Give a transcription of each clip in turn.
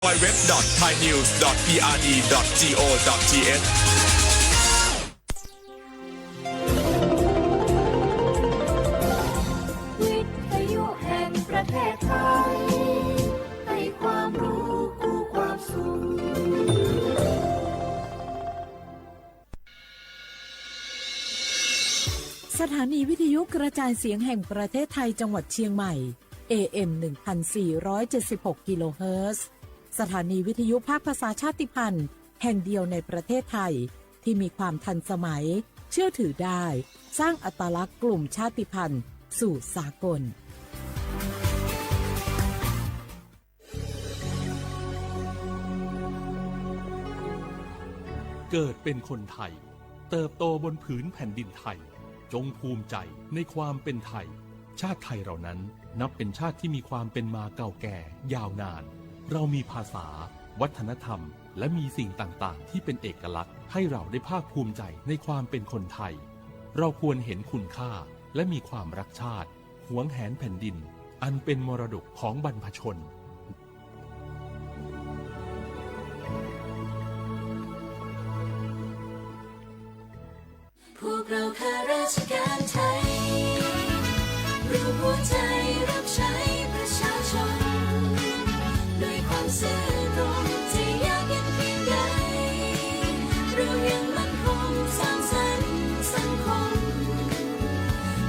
ดับเบิลยู ดับเบิลยู ดับเบิลยู ดอท ไทยนิวส์ ดอท พีอาร์ดี ดอท จี โอ ดอท ที เอช วิทยุแห่งประเทศไทย ให้ความรู้คู่ความสุข สถานีวิทยุกระจายเสียงแห่งประเทศไทยจังหวัดเชียงใหม่ เอ เอ็ม หนึ่งพันสี่ร้อยเจ็ดสิบหก กิโลเฮิรตซ์ สถานีวิทยุภาคภาษาชาติพันธุ์แห่งเดียวในประเทศไทย ที่มีความทันสมัย เชื่อถือได้ สร้างอัตลักษณ์กลุ่มชาติพันธุ์สู่สากล เกิดเป็นคนไทย เติบโตบนผืนแผ่นดินไทย จงภูมิใจในความเป็นไทย ชาติไทยเรานั้นนับเป็นชาติที่มีความเป็นมาเก่าแก่ยาวนาน เรามีภาษา วัฒนธรรม และมีสิ่งต่างๆ ที่เป็นเอกลักษณ์ ให้เราได้ภาคภูมิใจในความเป็นคนไทย เราควรเห็นคุณค่าและมีความรักชาติ หวงแหนแผ่นดิน อันเป็นมรดกของบรรพชน พวกเราข้าราชการไทย รวมหัวใจรับใช้ประชาชน ด้วยความซื่อตรง จะยากเย็นเพียงใด เรายังมั่นคงสร้างสรรค์สังคม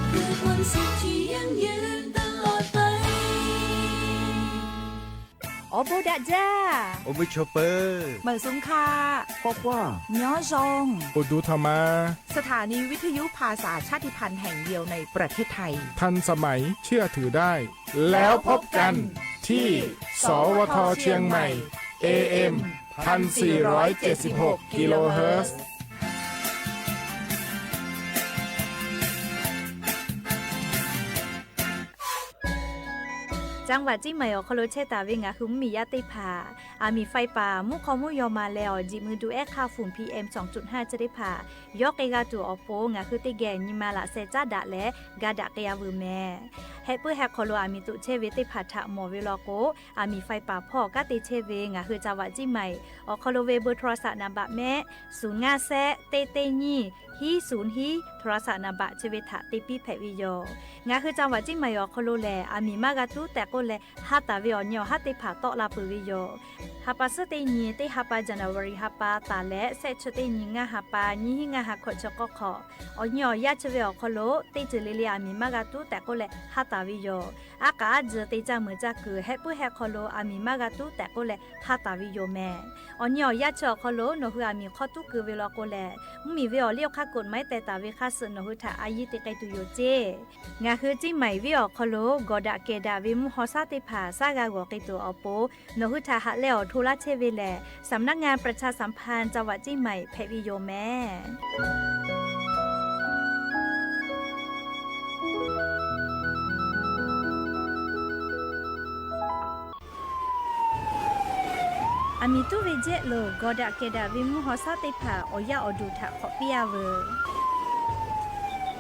เพื่อความสุขที่ยั่งยืนตลอดไป Awˬ bon daꞈ jaˇ. Awˬ bon chaw peuˬ. Meunˍ suhˍ hk'a. K'awꞈ k'oˆ. Nyi awˬ shawˍ. Awˬ duˬ htaꞈ ma. สถานีวิทยุภาษาชาติพันธุ์แห่งเดียวในประเทศไทย ทันสมัย เชื่อถือได้ แล้วพบกันที่ สวท เชียงใหม่ เอ เอ็ม พันสี่ร้อยเจ็ดสิบหก กิโลเฮิรตซ์ จังหวัดเชียงใหม่ awˬ hk'aw lo chehˇ taˍ ve ngaˬ hui mvuhˇmiˬ yaˇ teˇ hpaˍ, aˬ miˍ faiˇ paˍ mvuhˇ hk'aw mvuhˇ yaw ma leh awˬ jeˬ mui du ehˉ hk'aˇ ฝุ่น PM สองจุดห้า chi teˇ hpaˍ yawˇ k'ai g'a tuˬ awˬ pon, ngaˬ hui teˇ geh nyi ma laꞈ sheh caˉ daꞈ leh ga daꞈ k'ai-a veuˬ mehˍ. Heh puiˉ heh hk'aw lo aˬ miˍ toꞈ chehˇ ve teˇ hpaˍ htaꞈ mawˬ ve law k'o, aˬ miˍ faiˇ paˍ hpawˇ kanˉ te chehˇ ve ngaˬ hui จังหวัดเชียงใหม่ awˬ hk'aw lo ve เบอร์โทรศัพท์ naˍ baꞈ mehˆ, suhˍ ngaˇ shehˆ teˇ teˇ nyiˇ hiˉ suhˍ hiˉ โทรศัพท์ naˍ baꞈ chi ve htaꞈ te piˇ hpehꞈ ve yoˬ. Ngaˬ hui จังหวัดเชียงใหม่ awˬ hk'aw lo lehˬ, aˬ miˍ maˇ g'a tuˉ tehꞈ k'oˆ leh, ha taˍ ve awˬ nyi awˬ haˉ teˇ hpaˍ tawˆ la peuˬ ve yoˬ. Ha pa suhˉ teˇ nyi, teˇ ha pa จันทวารี ha pa taˍ leh, shehˆ chi teˇ nyi ngaˇ ha pa, nyiˇ hiˉ ngaˇ ha hkawꞈ chi k'awˇ hk'awꞈ, awˬ nyi awˬ yaˇ chi ve awˬ hk'aw lo teˇ ceuˬ le le aˬ miˍ maˇ g'a tuˉ tehꞈ k'oˆ leh ha taˍ ve yoˬ. Aˉ k'aꞈ aˉ tcuh te caˇ meuˍ caˇ kuiˬ heh puiˉ heh hk'aw lo aˬ miˍ maˇ g'a tuˉ tehꞈ k'oˆ leh ha taˍ ve yoˬ mehˍ. Awˬ nyi awˬ yaˇ chi awˬ hk'aw lo nawˬ hui aˬ miˍ hk'awˇ tuˉ keu ve law k'o lehˬ, mvuhˇmiˬ ve awˬ liˇ awˬ hk'aˇ กฎหมาย teh taˍ ve hk'aˇ suh nawˬ hui htaꞈ a yiˇ te k'ai tuˬ yoˬ ceˇ. Ngaˬ hui เชียงใหม่ venˇ awˬ hk'aw lo gawˬ daꞈ kehˬ daꞈ ve mvuhˇ haw shaˉ teˇ hpaˍ shaˉ g'a g'awˬ k'ai tuˬ awˬ pon, nawˬ hui htaꞈ haꞈ leh awˬ hto laˇ chehˇ ve lehˬ, สำนักงานประชาสัมพันธ์จังหวัดเชียงใหม่ hpehꞈ ve yoˬ mehˍ. Aˬ miˍ tuˉ ve jehˆ lo gawˬ daꞈ kehˬ daꞈ ve mvuhˇ haw shaˉ teˇ hpaˍ awˬ yaˇ awˬ duˬ htaꞈ hk'awꞈ piˇ-a veuˬ.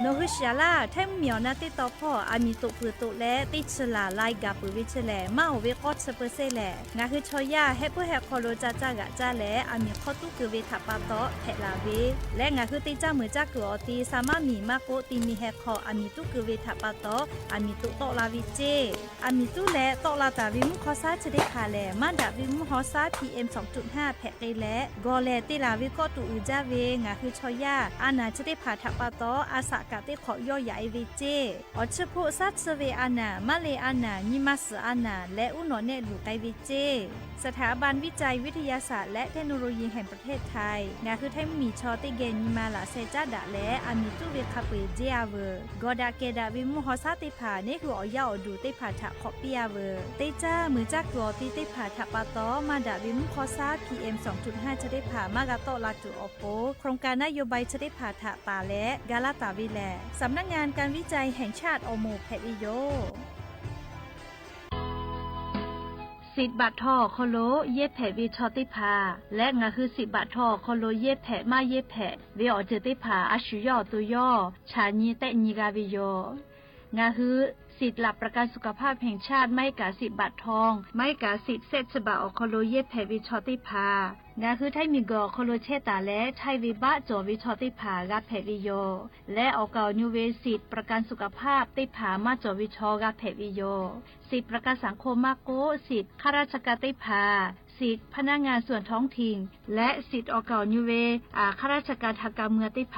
Nawˬ hui shiˍ laˇ, Htaiˇ mvuhˇmiˬ awˬ na teˇ taw hpawˇ aˬ miˍ toꞈ peuˬ toꞈ leh teˇ chi laˬ lai gaˬ peuˬ ve chi lehˬ, maˇ oˍ ve k'awˇ chi เปอร์เซ็นต์ lehˬ, ngaˬ hui chaw yaˇ heh puiˉ heh hk'aw lo ca caˇ g'aꞈ caˇ leh aˬ miˍ hk'awˇ tuˉ keu ve htaꞈ pa taw hpehꞈ laˬ ve, leh ngaˬ hui te caˇ meuˍ caˇ kuiˬ awˬ ti sa maˇ miˬ maˇ k'oˆ, ti mi heh hk'aw aˬ miˍ tuˉ keu ve htaꞈ pa taw aˬ miˍ toꞈ tawˆ la ve ceˇ. Aˬ miˍ tuˉ leh tawˆ la taˍ ve mvuhˇ haw shaˉ chi teˇ hpaˍ lehˬ, maˇ daꞈ ve mvuhˇ haw shaˉ PM สองจุดห้า hpehꞈ k'ai leh, gawˬ lehˬ te laˬ ve kawˆ tuꞈ uiˍ jaˇ ve ngaˬ hui chaw yaˇ a naˍ chi teˇ hpaˍ htaꞈ pa taw a shaꞈ kaꞈ teˇ hk'awꞈ yawˇ yaꞈ-e ve ceˇ. Awˬ chi hpoˆ shaˉ chi ve a naˍ, maˇ le a naˍ, nyi ma suhˍ a naˍ leh uˉ nawꞈ nehˆ luˬ k'ai ve ceˇ. สถาบันวิจัยวิทยาศาสตร์และเทคโนโลยีแห่งประเทศไทย ngaˬ hui Htaiˇ mvuhˇmiˬ chaw teˇ geh nyi ma laꞈ sheh caˉ daꞈ leh aˬ miˍ tuˉ ve hk'a peu-eˬ jeˇ-a veuˬ. Gawˬ daꞈ kehˬ daꞈ ve mvuhˇ haw shaˉ teˇ hpaˍ neˇ hui awˬ yaˇ awˬ duˬ teˇ hpaˍ htaꞈ hk'awꞈ piˇ-a veuˬ. Teˇ caˇ meuˍ caˇ kuiˬ awˬ ti teˇ hpaˍ htaꞈ pa taw maˇ daꞈ ve mvuhˇ haw shaˉ PM สองจุดห้า chi teˇ hpaˍ maˇ g'a tawˆ la tuˬ awˬ pon, โครงการนโยบาย chi teˇ hpaˍ htaꞈ taˍ leh ga laˇ taˍ ve lehˬ, สำนักงานการวิจัยแห่งชาติ awˬ moˍ hpehꞈ ve yoˬ. สิบ baꞈ htaw awˬ hk'aw lo yehˇ hpehꞈ ve chaw teˇ hpaˍ leh ngaˬ hui สิบ baꞈ htaw awˬ hk'aw lo yehˇ hpehꞈ maˇ yehˇ hpehꞈ ve awˬ ceuˬ teˇ hpaˍ a shu yawˇ awˬ to yawˇ chaꞈ nyi tehˆ nyi g'a ve yoˬ. Ngaˬ hui สิบ สิทธิ์หลักประกันสุขภาพแห่งชาติ maˇ heˆ kaꞈ สิทธิ์บัตรทอง maˇ heˆ kaꞈ สิทธิ์แซะ chi baꞈ awˬ hk'aw lo yehˇ hpehꞈ ve chaw teˇ hpaˍ, ngaˬ hui Htaiˇ miˬguiˬ awˬ hk'aw lo chehˇ taˍ leh Htaiˇ ve baˆ cawˬ ve chaw teˇ hpaˍ g'a hpehꞈ ve yoˬ. Leh awˬ kaˍ awˬ nyu ve สิทธิ์ประกันสุขภาพ teˇ hpaˍ maˇ cawˬ ve chaw g'a hpehꞈ ve yoˬ. สิทธิ์ประกันสังคม maˇ k'oˆ, สิทธิ์ข้าราชการ teˇ hpaˍ, สิทธิ์พนักงานส่วนท้องถิ่น leh สิทธิ์ awˬ kaˍ awˬ nyu ve ข้าราชการทางการเมือง teˇ hpaˍ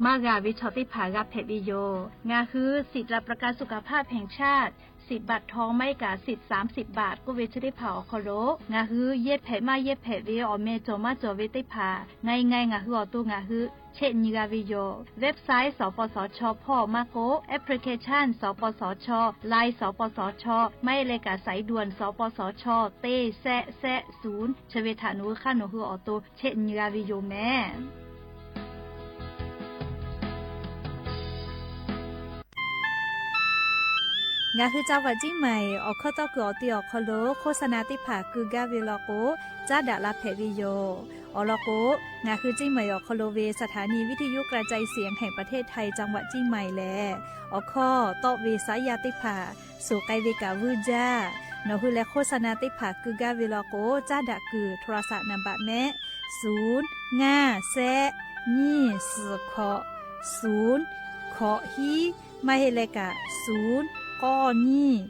maˇ g'a ve chaw teˇ hpaˍ g'a hpehꞈ ve yoˬ. Ngaˬ hui สิทธิ์หลักประกันสุขภาพแห่งชาติ สิทธิ์บัตรทอง maˇ heˆ kaꞈ สิทธิ์สามสิบบาท k'oˆ ve chi teˇ hpaˍ awˬ hk'aw lo ngaˬ hui yehˇ hpehꞈ maˇ yehˇ hpehꞈ ve awˬ meh cawˬ maˇ cawˬ ve teˇ hpaˍ ไง ไง ngaˬ hui awˬ to ngaˬ hui chehˇ nyi g'a ve yoˬ. Website สปสช hpawˇ maˇ k'oˆ, application สปสช, Line สปสช, maˇ heˆ leh kaꞈ สายด่วน สปสช teˇ แซะ แซะ ศูนย์ chi ve htaꞈ nawˬ hui hk'aˇ nawˬ hui awˬ to chehˇ nyi g'a ve yoˬ meh. Ngaˬ hui จังหวัดเชียงใหม่ awˬ hkawˇ tawˇ kuiˬ awˬ ti awˬ hk'aw lo โฆษณา teˇ hpaˍ keu gaˇ ve law k'o, caˉ daꞈ la hpehꞈ ve yoˬ. Awˬ lawn k'o, ngaˬ hui เชียงใหม่ awˬ hk'aw lo ve สถานีวิทยุกระจายเสียงแห่งประเทศไทย จังหวัดเชียงใหม่ lehˬ, awˬ hkawˇ tawˆ ve saˉ yaˇ teˇ hpaˍ suhˍ k'ai ve kaꞈ vuiˇ jaˇ. Nawˬ hui leh โฆษณา teˇ hpaˍ keu gaˇ ve law k'o, caˉ daꞈ kuiˬ โทรศัพท์ naˍ baꞈ mehˆ, ศูนย์ ngaˇ แซะ nyiˇ suhˍ hkawꞈ, ศูนย์ hkawꞈ hiˉ, maˇ heˆ leh kaꞈ ศูนย์ k'awˇ nyiˇ,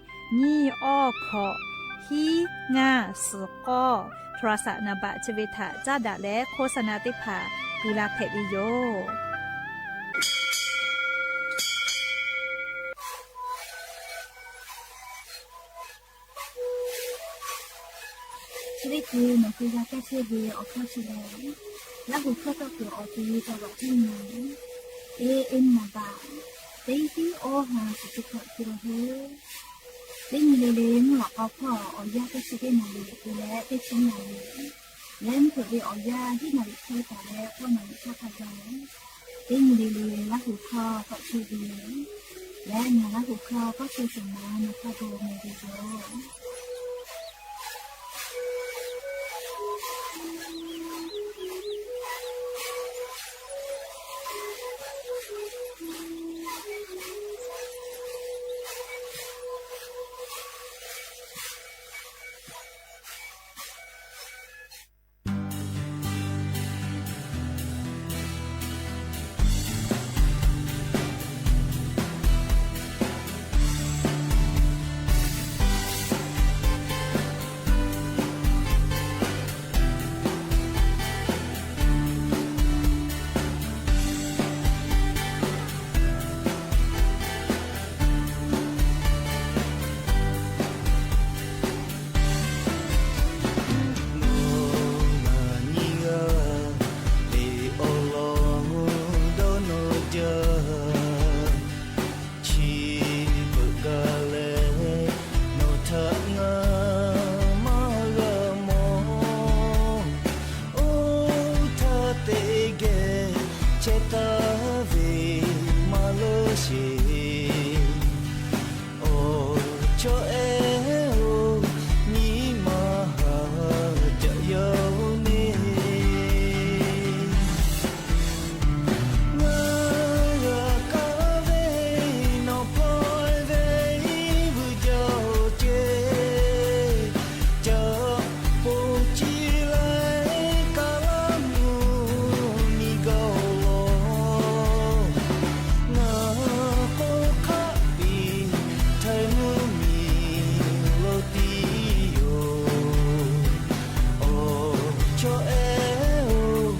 nyiˇ awˇ hkawꞈ, hiˉ ngaˇ suhˍ k'awˇ, โทรศัพท์ naˍ baꞈ chi ve htaꞈ caˉ daꞈ leh โฆษณา teˇ hpaˍ keu la hpehꞈ ve yoˬ. Chi teˇ hkui nawˬ hui g'a kaˇ chehˇ ve awˬ hkawˇ chi lehˬ, Laˇ huˍ hkawˇ tawˇ kuiˬ awˬ ti จังหวัดเชียงใหม่ A M naˍ baꞈ teˇ hiˉ awˇ ha shiˍ chi hkawꞈ hkui la heuˆ. Teˇ nyi le le mvuhˇ lawꞈ k'aw hpawˇ awˬ yanˇ teˇ chi teˇ naˍ riˍ te leh teˇ chi naˍ riˍ leh mvuhˇ hpeuꞈ ve awˬ yanˇ hiˉ naˍ riˍ hk'e taˍ leh k'awˇ naˍ riˍ htaˇ hk'a ga teˇ nyi le le Laˇ huˍ hkawˇ tawˆ chehˇ ve yoˬ. Leh ngaˬ Laˇ huˍ hkawˇ tawˆ chehˇ sheˍ ma nawˬ hk'a ga meh ve yoˬ. Nawˬ ngaˬ nyi g'a ve awˬ lawn dawˇ nawˬ jaˇ. Chi beuꞈ gaˬ leh nawˬ htaꞈ ngaˬ maˇ g'a mawˬ. Oˇ htaˇ teˇ geh chehˇ taˍ ve maˇ leuˉ sheˍ. Awˬ chawˇ ehˉ-oˬ, nyi ma haˍ jaꞈ yaˇ-oˬ neˇ. Ngaˬ g'a kaˇ ve nawˬ hpawˇ ve vuiˬ jaˇ-oˬ ceˇ. Caꞈ po ciˇ laiˉ kaꞈ laˇ mvuhˇ miˬ gaˬ-oˬ law. Ngaˬ k'o hk'aˆ piˍ htaiˍ mvuhˇ miˬ lo tiˉ yoˬ. Awˬ chawˇ ehˉ-oˬ,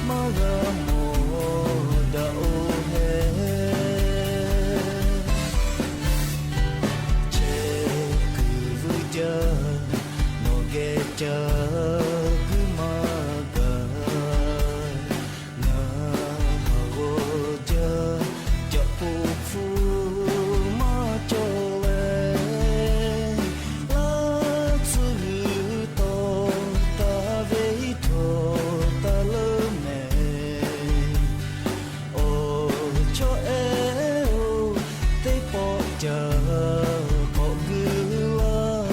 maˇ g'a mawˬ daꞈ-oˬ hehˉ. Chehˇ kuiˬ vuiˬ jaˇ, nawˬ geh ca guiˇ maˇ gaˬ. Ngaˬ haˍ g'awˇ jaˇ, caꞈ po hpu maˇ cawˬ leh, laˇ tcuhˉ g'uiˬ tawˆ taˍ ve htawˇ taˇ leuˉ mehˍ. Awˬ chawˇ ehˉ-oˬ, teˇ pawˆ caꞈ k'awꞈ guiˇ laˇ.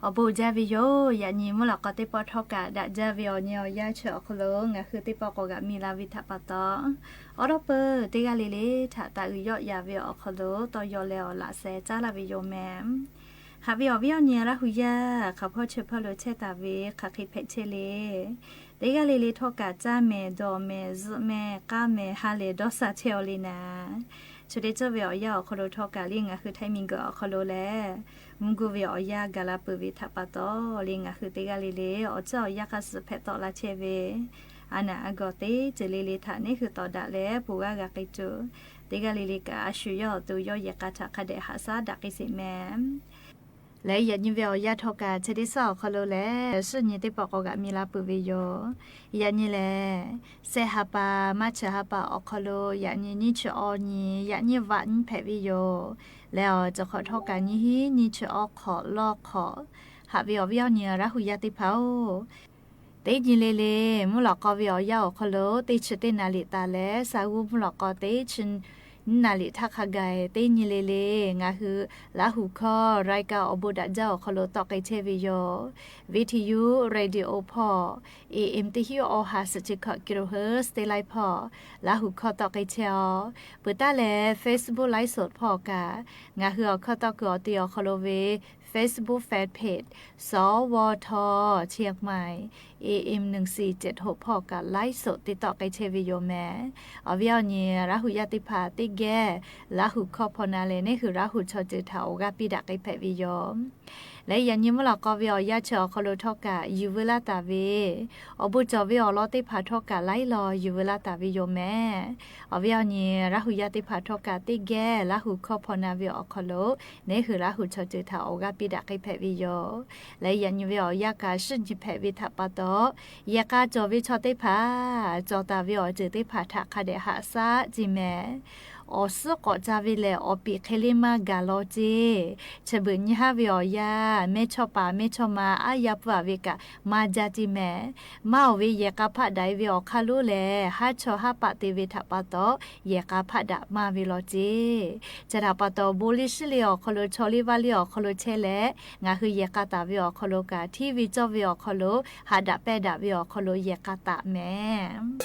Awˬ bon jaˇ ve yoˬ. Yaꞈ nyi mvuhˇ lawꞈ k'aw teˇ pawˆ htawˇ kaꞈ daꞈ jaˇ ve awˬ nyi awˬ yanˇ chi awˬ hk'aw lo ngaˬ hui teˇ pawˆ k'awꞈ g'aꞈ mi la ve htaꞈ pa taw, awˉ lawˉ peuˬ teˇ g'aˇ le le htaꞈ taꞈ uiˍ yawˆ yan ve awˬ hk'aw lo tawˇ yaw leh awˬ laꞈ sheh caˉ laˇ ve yoˬ mehˍ. Haꞈ ve awˬ viˉ awˬ nyi Laˇ hu yaˇ hk'aˬ hpawˇ chi hpawˇ lo chehˇ taˍ ve hk'aˬ hk'e hpehꞈ chehˇ le. Teˇ g'aˇ le le htawˇ kaꞈ caˇ mehˍ, dawˬ mehˍ, zuhꞈ mehˍ, k'aˇ mehˍ, ha lehˬ dawˇ sha chehˇ aw le naˍ. Chi teˇ cawˇ ve awˬ yanˇ awˬ hk'aw lo htawˇ kaꞈ le ngaˬ hui htaiˇ miˬguiˬ awˬ hk'aw lo lehˬ, mvuhˇ guˇ ve awˬ yanˇ gaˬ la peuˬ ve htaꞈ pa taw le ngaˬ hui teˇ g'aˇ le le awˬ ceuˬ awˬ yanˇ hk'aˇ suh hpehꞈ tawˆ la chehˇ ve, a naˍ a gawˬ teˇ ceuˬ le le htaꞈ neˇ hui tawˍ daꞈ leh ponˬ g'aˇ g'a k'ai tuˬ, teˇ g'aˇ le le kaꞈ a shu yawˇ awˬ to yawˇ yehˬ k'a htaꞈ hk'a dehꞈ haꞈ shaˉ daꞈ k'ai sheˍ mehˍ. Leh yaꞈ nyi ve awˬ yanˇ htawˇ kaꞈ chi teˇ shaˉ awˬ hk'aw lo lehˬ, suhˉ nyi teˇ pawˆ k'awꞈ g'aꞈ mi la peuˬ ve yoˬ. Yaꞈ nyi lehˬ, shehˆ ha pa, March ha pa awˬ hk'aw lo yaꞈ nyi nyiˇ chi awˇ nyi, yaꞈ nyi vaꞈ nyi hpehꞈ ve yoˬ. Leh awˬ ceuˬ hk'awꞈ htawˇ kaꞈ nyiˇ hinˉ nyiˇ chi awˇ hk'awꞈ lawˇ hk'awꞈ, haꞈ ve awˬ viˉ awˬ nyi Laˇ hu yaˇ teˇ hpaˍ-oˬ, teˇ nyi le le mvuhˇ lawꞈ k'aw ve awˬ yanˇ awˬ hk'aw lo teˇ chi teˇ naˍ riˍ taˍ leh, sa g'uˇ mvuhˇ lawꞈ k'aw teˇ chi nyiˇ naˍ riˍ htaˇ hk'a gaˬ teˇ nyi le le ngaˬ hui Laˇ hu hkawˇ รายการ awˬ bon daꞈ jaˇ awˬ hk'aw lo tawˆ k'ai chehˇ ve yoˬ. Viˇ hti yuˇ radio hpawˇ, A M teˇ hinˉ awˬ ha suhˍ chi hkawꞈ kilohertz teˇ laiˉ hpawˇ Laˇ hu hkawˇ tawˆ k'ai chehˇ-aw. Peuˬ taˉ leh Facebook ไลฟ์สด hpawˇ kaꞈ, ngaˬ hui awˬ hkawˇ tawˇ kuiˬ awˬ te awˬ hk'aw lo ve Facebook fanpage สวท เชียงใหม่ A M หนึ่งสี่เจ็ดหก hpawˇ kaꞈ ไลฟ์สด te tawˆ k'ai chehˇ ve yoˬ mehˍ. Awˬ viˉ awˬ nyi Laˇ hu yaˇ teˇ hpaˍ teˇ geh Laˇ hu hkawˇ hpaw na leh neˇ hui Laˇ hu chaw ceuˬ htaꞈ awˬ g'aˇ piˇ daꞈ k'ai hpehꞈ ve yoˬ. Leh yaꞈ nyi mvuhˇ lawꞈ k'aw ve awˬ yanˇ chi awˬ hk'aw lo htawˇ kaꞈ yuˬ veu laˇ taˍ ve awˬ bon cawˬ ve awˬ lawn teˇ hpaˍ htawˇ kaꞈ laiˉ law yuˬ veu laˇ taˍ ve yoˬ mehˍ. Awˬ viˉ awˬ nyi Laˇ hu yaˇ teˇ hpaˍ htawˇ kaꞈ teˇ geh Laˇ hu hkawˇ hpaw na ve awˬ hk'aw lo neˇ hui Laˇ hu chaw ceuˬ htaꞈ awˬ g'aˇ piˇ daꞈ k'ai hpehꞈ ve yoˬ. Leh yaꞈ nyi ve awˬ yanˇ kaꞈ suhˉ nyi hpehꞈ ve htaꞈ pa taw, yehˬ k'a cawˬ ve chaw teˇ hpaˍ cawˬ taˍ ve awˬ ceuˬ teˇ hpaˍ htaꞈ hk'a dehꞈ haꞈ shaˉ ceˇ mehˍ. Awˬ suhˉ k'awꞈ ca ve lehˬ, awˬ piˍ hk'e le maˇ gaˬ law ceˇ. Chi beuꞈ nyi haˉ ve awˬ yanˇ, mehˇ chawˇ paˍ mehˇ chawˇ ma aˉ yaˇ pfuhˇ a ve kaꞈ maˇ jaˇ ceˇ mehˍ. Maˇ oˬ ve yehˬ k'a hpaˆ daꞈ e ve awˬ hk'aˇ lonˉ lehˬ, haˉ chawˇ haˉ paˆ te ve htaꞈ pa taw, yehˬ k'a hpaˆ daꞈ maˇ ve law ceˇ. Chi htaꞈ pa taw, bon liˇ shiˉ liˇ awˬ hk'aw lo, chaw liˇ vaˇ liˇ awˬ hk'aw lo chehˇ leh, ngaˬ hui yehˬ k'a taˍ ve awˬ hk'aw lo kaꞈ, hteˇ ve cawˇ ve awˬ hk'aw lo, haꞈ daꞈ pehnˇ daꞈ ve awˬ hk'aw lo yehˬ k'a taˍ mehˍ.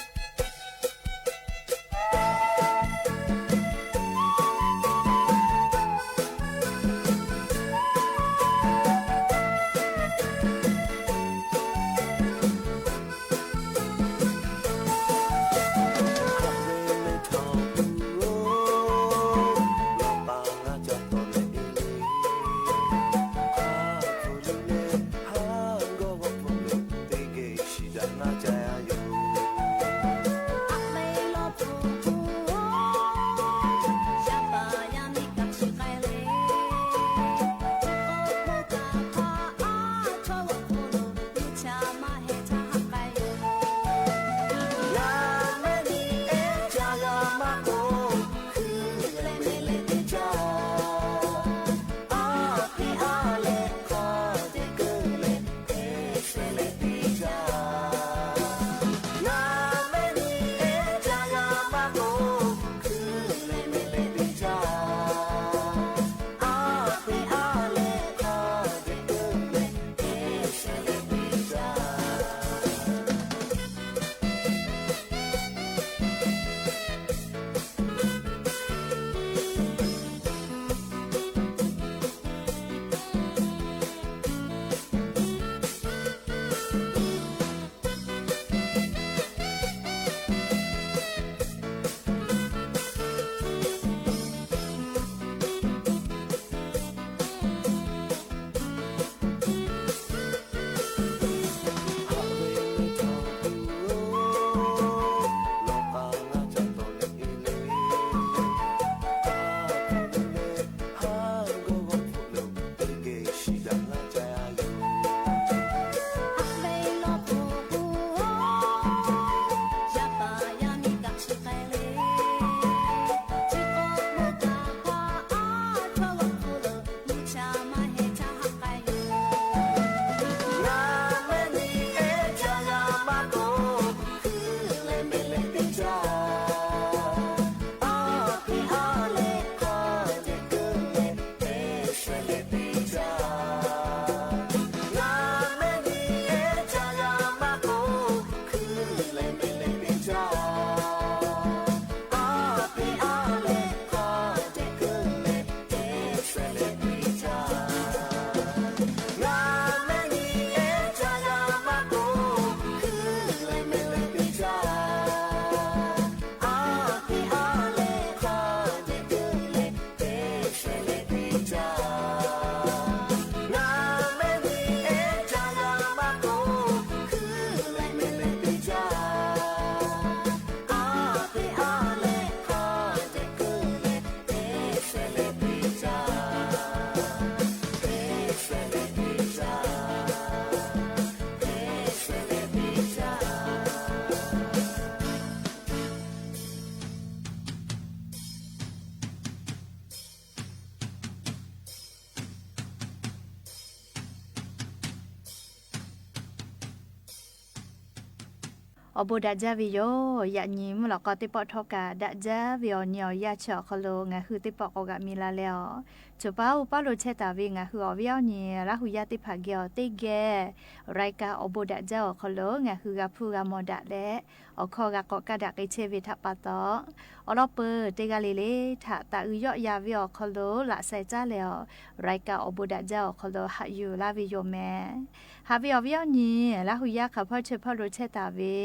Awˬ bon daꞈ jaˇ ve yoˬ. Yaꞈ nyi mvuhˇ lawꞈ k'aw teˇ pawˆ htawˇ kaꞈ daꞈ jaˇ ve awˬ nyi awˬ yanˇ chi awˬ hk'aw lo ngaˬ hui teˇ pawˆ k'awꞈ g'aꞈ mi la leh awˬ, coˬ paˉ oˇ paˉ lo chehˇ taˍ ve ngaˬ hui awˬ viˉ awˬ nyi Laˇ hu yaˇ teˇ hpaˍ geh awˬ teˇ geh รายการ awˬ bon daꞈ jaˇ awˬ hk'aw lo ngaˬ hui g'a hpuˇ g'a mawˬ daꞈ leh, awˬ hkawˇ g'a k'awꞈ kaˇ daꞈ k'ai chehˇ ve htaꞈ pa taw, awˬ lawn peuˬ teˇ g'aˇ le le htaꞈ taꞈ uiˍ yawˆ yan ve awˬ hk'aw lo laꞈ sheh caˉ leh awˬ, รายการ awˬ bon daꞈ jaˇ awˬ hk'aw lo haꞈ yuˬ laˇ ve yoˬ mehˍ. Haꞈ ve awˬ viˉ awˬ nyi Laˇ hu yaˇ hk'aˬ hpawˇ chi hpawˇ lo chehˇ taˍ ve,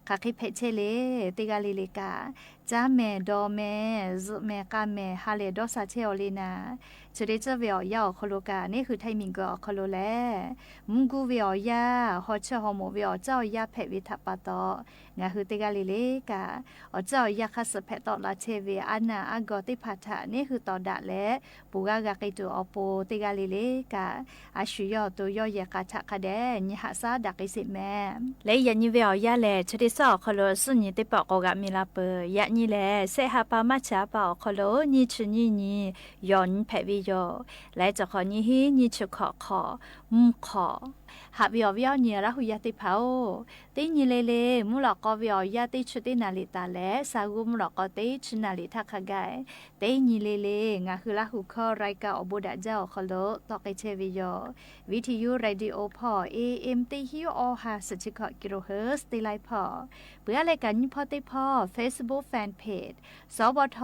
hk'aˬ hk'e hpehꞈ chehˇ le, teˇ g'aˇ le le kaꞈ, caˇ mehˍ dawˬ mehˍ zuhꞈ mehˍ k'a mehˍ ha lehˬ dawˇ sha chehˇ awˬ le naˍ, chi teˇ ceuˬ ve awˬ yanˇ awˬ hk'aw lo kaꞈ neˇ hui Htaiˇ miˬguiˬ awˬ hk'aw lo lehˬ, mvuhˇ guˇ ve awˬ yanˇ, haw cheuˇ haw moˍ ve awˬ caˇ awˬ yanˇ hpehꞈ ve htaꞈ pa taw, ngaˬ hui teˇ g'aˇ le le kaꞈ awˬ caˇ awˬ yanˇ hk'aˇ suh hpehꞈ tawˆ la chehˇ ve aˉ naˬ aˉ gawˬ teˇ hpaˍ htaꞈ neˇ hui tawˍ daꞈ leh, ponˬ g'aˇ g'a k'ai tuˬ awˬ pon teˇ g'aˇ le le kaꞈ, a shu yawˇ awˬ to yawˇ yehˬ k'aꞈ htaꞈ hk'a dehꞈ nyi haꞈ shaˉ daꞈ k'ai sheˍ mehˍ. Leh yaꞈ nyi ve awˬ yanˇ lehˬ, chi teˇ suhˉ awˬ hk'aw lo suhˉ nyi teˇ pawˆ k'awꞈ g'aꞈ mi la peuˬ. Yaꞈ nyi lehˬ, shehˆ ha pa March ha pa awˬ hk'aw lo nyiˇ chi nyiˇ nyi yawˬ nyi hpehꞈ ve yoˬ. Leh cawˬ hk'awꞈ nyiˇ hinˉ nyiˇ chi hkawꞈ hk'awꞈ, mvuhˇ hk'awꞈ. Haꞈ ve awˬ viˉ awˬ nyi Laˇ hu yaˇ teˇ hpaˍ-oˬ, teˇ nyi le le mvuhˇ lawꞈ k'aw ve awˬ yanˇ teˇ chi teˇ naˍ riˍ taˍ leh, sa g'uˇ mvuhˇ lawꞈ k'aw teˇ chi naˍ riˍ htaˇ hk'a gaˬ, teˇ nyi le le ngaˬ hui Laˇ hu hkawˇ รายการ awˬ bon daꞈ jaˇ awˬ hk'aw lo tawˆ k'ai chehˇ ve yoˬ. Viˇ hti yuˇ radio hpawˇ A M teˇ hinˉ awˇ ha suhˍ chi hkawꞈ kilohertz teˇ laiˉ hpawˇ, peuˬ aˉ leh kaꞈ nyiˇ hpawˇ teˇ hpawˇ Facebook fan page สวท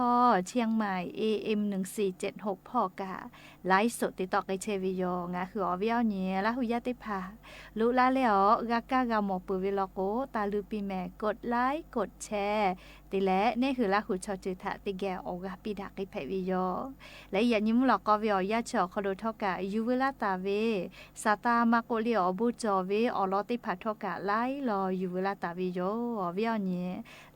เชียงใหม่ A M หนึ่งสี่เจ็ดหก hpawˇ kaꞈ ไลฟ์สด te tawˆ k'ai chehˇ ve yoˬ. Ngaˬ hui awˬ viˉ awˬ nyi Laˇ hu yaˇ teˇ hpaˍ loꞈ la leh awˬ g'a kaˇ g'a mawˬ peuˬ ve law k'o, taˇ luˇ piˇ mehˍ กดไลค์ กดแชร์ te leh neˇ hui Laˇ hu chaw ceuˬ htaꞈ teˇ geh awˬ g'a piˇ daꞈ k'ai hpehꞈ ve yoˬ. Leh yaꞈ nyi mvuhˇ lawꞈ k'aw ve awˬ yanˇ chi awˬ hk'aw lo htawˇ kaꞈ yuˬ veu laˇ taˍ ve, Saˍtanˍ maˇ k'oˆ le awˬ bon cawˬ ve awˬ lawn teˇ hpaˍ htawˇ kaꞈ laiˉ law yuˬ veu laˇ taˍ ve yoˬ. Awˬ viˉ awˬ nyi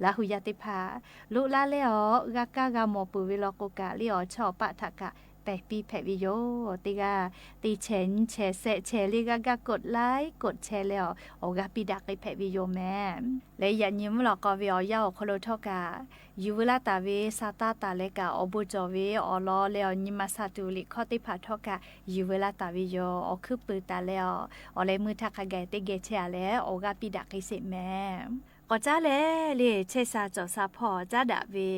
Laˇ hu yaˇ teˇ hpaˍ loꞈ la leh awˬ g'a kaˇ g'a mawˬ peuˬ ve law k'o kaꞈ, le awˬ chawˇ awˬ paˆ htaꞈ kaꞈ pehˬ piˇ hpehꞈ ve yoˬ. Teˇ g'aˇ teˇ chehˬ nyiˇ chehˬ shehˆ chehˬ le g'a gaˇ กดไลค์ กดแชร์ leh awˬ, awˬ g'a piˇ daꞈ k'ai hpehꞈ ve yoˬ mehˍ. Leh yaꞈ nyi mvuhˇ lawꞈ k'aw ve awˬ yanˇ awˬ hk'aw lo htawˇ kaꞈ yuˬ veu laˇ taˍ ve Saˍtanˍ taˍ leh kaꞈ awˬ bon cawˬ ve awˬ lawn leh awˬ nyi ma sha tuˬ liꞈ hkawˇ teˇ hpaˍ htawˇ kaꞈ yuˬ veu laˇ taˍ ve yoˬ. Awˬ hkuiˉ puiˍ taˍ leh awˬ, awˬ leh mui htaˇ hk'a gaˬ teˇ geh chehˇ a leh awˬ g'a piˇ daꞈ k'ai sheˍ mehˍ. K'awꞈ caˉ leh le chehˇ sha cawˬ sha hpawˇ caˉ daꞈ ve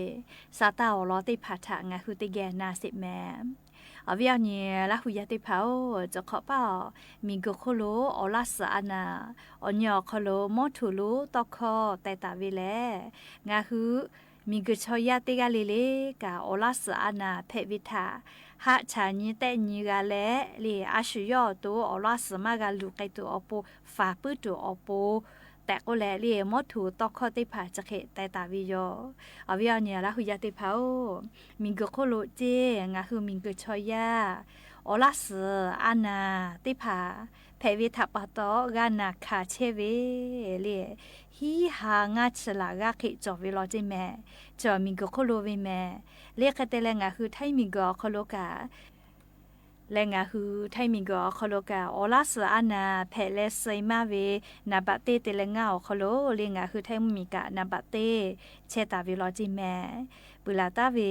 Saˍtanˍ awˬ lawn teˇ hpaˍ htaꞈ ngaˬ hui teˇ geh na sheˍ mehˍ. Awˬ viˉ awˬ nyi Laˇ hu yaˇ teˇ hpaˍ-oˬ, cawˬ hk'awꞈ paˇ awˬ, miˬguiˬ hk'oˆ lo awˬ laˇ suhˍ a naˍ awˬ nyi awˬ hk'aw lo mawˇ htoꞈ lonˉ tawˇ hkawˇ teh taˍ ve lehˬ, ngaˬ hui miˬguiˬ chaw yaˇ teˇ g'aˇ le le kaꞈ awˬ laˇ suhˍ a naˍ hpehꞈ ve htaꞈ haˆ chaꞈ nyi tehˆ nyi g'a leh le, a shu yawˇ awˬ to awˬ laˇ suhˍ maˇ g'a luˬ k'ai tuˬ awˬ pon, faˍ puiˉ tuˬ awˬ pon tehꞈ k'oˆ leh le, mawˇ htoꞈ tawˇ hkawˇ teˇ hpaˍ chi hk'e teh taˍ ve yoˬ. Awˬ viˉ awˬ nyi Laˇ hu yaˇ teˇ hpaˍ-oˬ, miˬguiˬ hk'oˆ lo ceˇ ngaˬ hui miˬguiˬ chaw yaˇ awˬ laˇ suhˍ a naˍ teˇ hpaˍ hpehꞈ ve htaꞈ pa taw g'a naˬ hkanˍ chehˇ ve le, hiˉ ha ngaˇ chi laˬ g'aˇ hk'e cawˬ ve law ceˇ mehˍ. Chi awˬ miˬguiˬ hk'oˆ lo ve mehˍ. Le hk'e te leh ngaˬ hui Htaiˇ miˬguiˬ awˬ hk'aw lo kaꞈ leh ngaˬ hui Htaiˇ miˬguiˬ awˬ hk'aw lo kaꞈ awˬ laˇ suhˍ a naˍ hpehꞈ leh suh-e maˇ ve naˍ baꞈ teˇ te leh ngaˇ awˬ hk'aw lo le, ngaˬ hui Htaiˇ mvuhˇmiˬ kaꞈ naˍ baꞈ teˇ chehˇ taˍ ve law ceˇ mehˍ. Peuˬ laˬ taˍ ve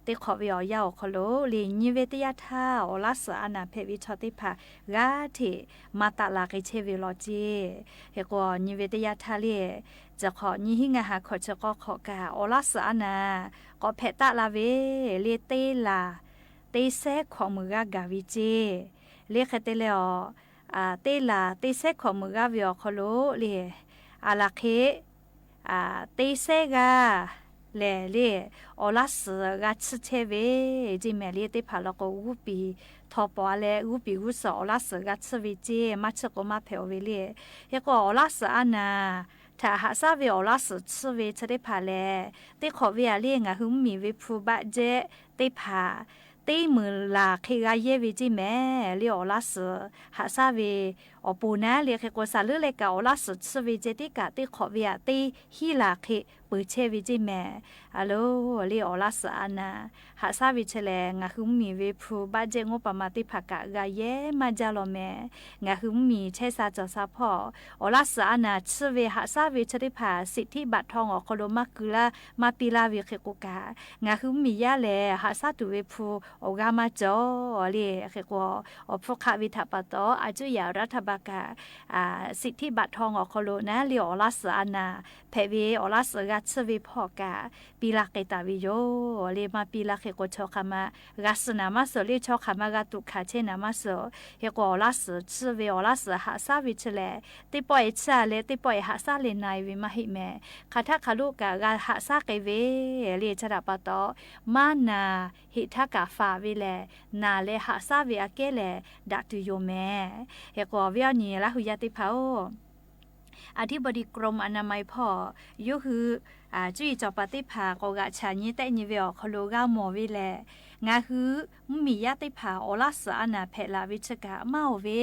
teˇ hk'awꞈ ve awˬ yanˇ awˬ hk'aw lo le, nyi ve teˇ yanˇ htaˇ awˬ laˇ suhˍ a naˍ hpehꞈ ve chaw teˇ hpaˍ g'aˇ hteꞈ maˇ taˆ la k'ai chehˇ ve law ceˇ. Hk'e k'o, nyi ve teˇ yanˇ htaˇ le, cawˬ hk'awꞈ nyi hiˉ ngaˇ ha hkawꞈ chi k'awˇ hk'awꞈ kaꞈ awˬ laˇ suhˍ a naˍ k'awꞈ hpehꞈ taˆ la ve le, teˇ laˬ teˇ sehˉ hkawꞈ meuˍ g'aˇ gaˬ ve ceˇ. Le hk'e te leh awˬ, teˇ laˬ teˇ sehˉ hkawꞈ meuˍ g'aˇ ve awˬ hk'aw lo le, a laˬ hk'e teˇ sehˉ g'aˇ lehˬ le, awˬ laˇ suhˍ g'a tsuhˇ chehˇ ve ceˇ mehˍ. Le teˇ hpaˍ law k'o g'uˇ piˍ htaw paw a leh g'uˇ piˍ g'uˇ suhˍ awˬ laˇ suhˍ g'a tsuhˇ ve ceˇ, maˇ tsuhˇ k'o maˇ hpehꞈ-o ve le. Hk'e k'o, awˬ laˇ suhˍ a naˍ htaꞈ haꞈ shaˉ ve awˬ laˇ suhˍ tsuhˇ ve chi teˇ hpaˍ lehˬ, teˇ hk'awꞈ ve a le ngaˬ hui mvuhˇmiˬ ve hpu baˆ jehˇ teˇ hpaˍ teˇ meunˍ laˬ hk'e g'a yehˇ ve ceˇ mehˍ. Le awˬ laˇ suhˍ haꞈ shaˉ ve awˬ pon naˉ le. Hk'e k'o, shaˍ leuˉ leh kaꞈ awˬ laˇ suhˍ tsuhˇ ve ceˇ teˇ kaꞈ teˇ hk'awꞈ ve a teˇ hiˉ laˬ hk'e peuˬ chehˇ ve ceˇ mehˍ. A lo, le awˬ laˇ suhˍ a naˍ haꞈ shaˉ ve chi lehˬ, ngaˬ hui mvuhˇmiˬ ve hpu budget งบประมาณ teˇ hpaˍ kaꞈ g'a yehˇ maˇ jaˇ law mehˍ. Ngaˬ hui mvuhˇmiˬ chehˇ sha cawˬ sha hpawˇ, awˬ laˇ suhˍ a naˍ chiˇ ve haꞈ shaˉ ve chi teˇ hpaˍ สิทธิบัตรทอง awˬ hk'aw lo maˇ keu laˇ maˇ piˇ laˇ ve hk'e k'o kaꞈ, ngaˬ hui mvuhˇmiˬ yaˇ lehˬ haꞈ shaˉ tuˬ ve hpu awˬ g'aˇ maˇ cawˬ le. Hk'e k'o, awˬ hpfuhˇ hk'aˆ ve htaꞈ pa taw, a cuˇ yaꞈ รัฐบาล kaꞈ สิทธิบัตรทอง awˬ hk'aw lo naˉ le awˬ laˇ suhˍ a naˍ hpehꞈ ve awˬ laˇ suhˍ g'a chiˇ ve hpawˇ kaꞈ, piˇ laˇ k'ai taˍ ve yoˬ le. Maˇ piˇ laˇ hk'e k'o, chaw hk'aˬ ma g'a suh naˍ maˇ suh le, chaw hk'aˬ ma g'a tuꞈ hkanˍ chehˇ naˍ maˇ suh. Hk'e k'o, awˬ laˇ suhˍ chiˇ ve awˬ laˇ suhˍ haꞈ shaˉ ve chi lehˬ, teˇ pawˆ e chiˇ a leh teˇ pawˆ e haꞈ shaˉ leh na e ve maˇ heˆ mehˍ. Hk'aˬ htaˆ hk'aˬ lo kaꞈ g'a haꞈ shaˉ k'ai ve le. Chi htaꞈ pa taw, maˇ naˍ heˆ htaˇ kaꞈ faˍ ve lehˬ, naˍ leh haꞈ shaˉ ve aꞈ kehˉ lehˬ daꞈ tuˬ yoˬ mehˍ. Hk'e k'o, awˬ viˉ awˬ nyi Laˇ hui yaˇ teˇ hpaˍ-oˬ, อธิบดีกรมอนามัย hpawˇ yawˇ hui cuˇ yiˍ cawˬ paˍ teˇ hpaˍ k'awꞈ g'aꞈ chaꞈ nyi tehˆ nyi ve awˬ hk'aw lo g'a mawˬ ve lehˬ, ngaˬ hui mvuhˇmiˬ yaˇ teˇ hpaˍ awˬ laˇ suhˍ a naˍ hpehꞈ laˬ ve chi kaꞈ maˇ oˬ ve,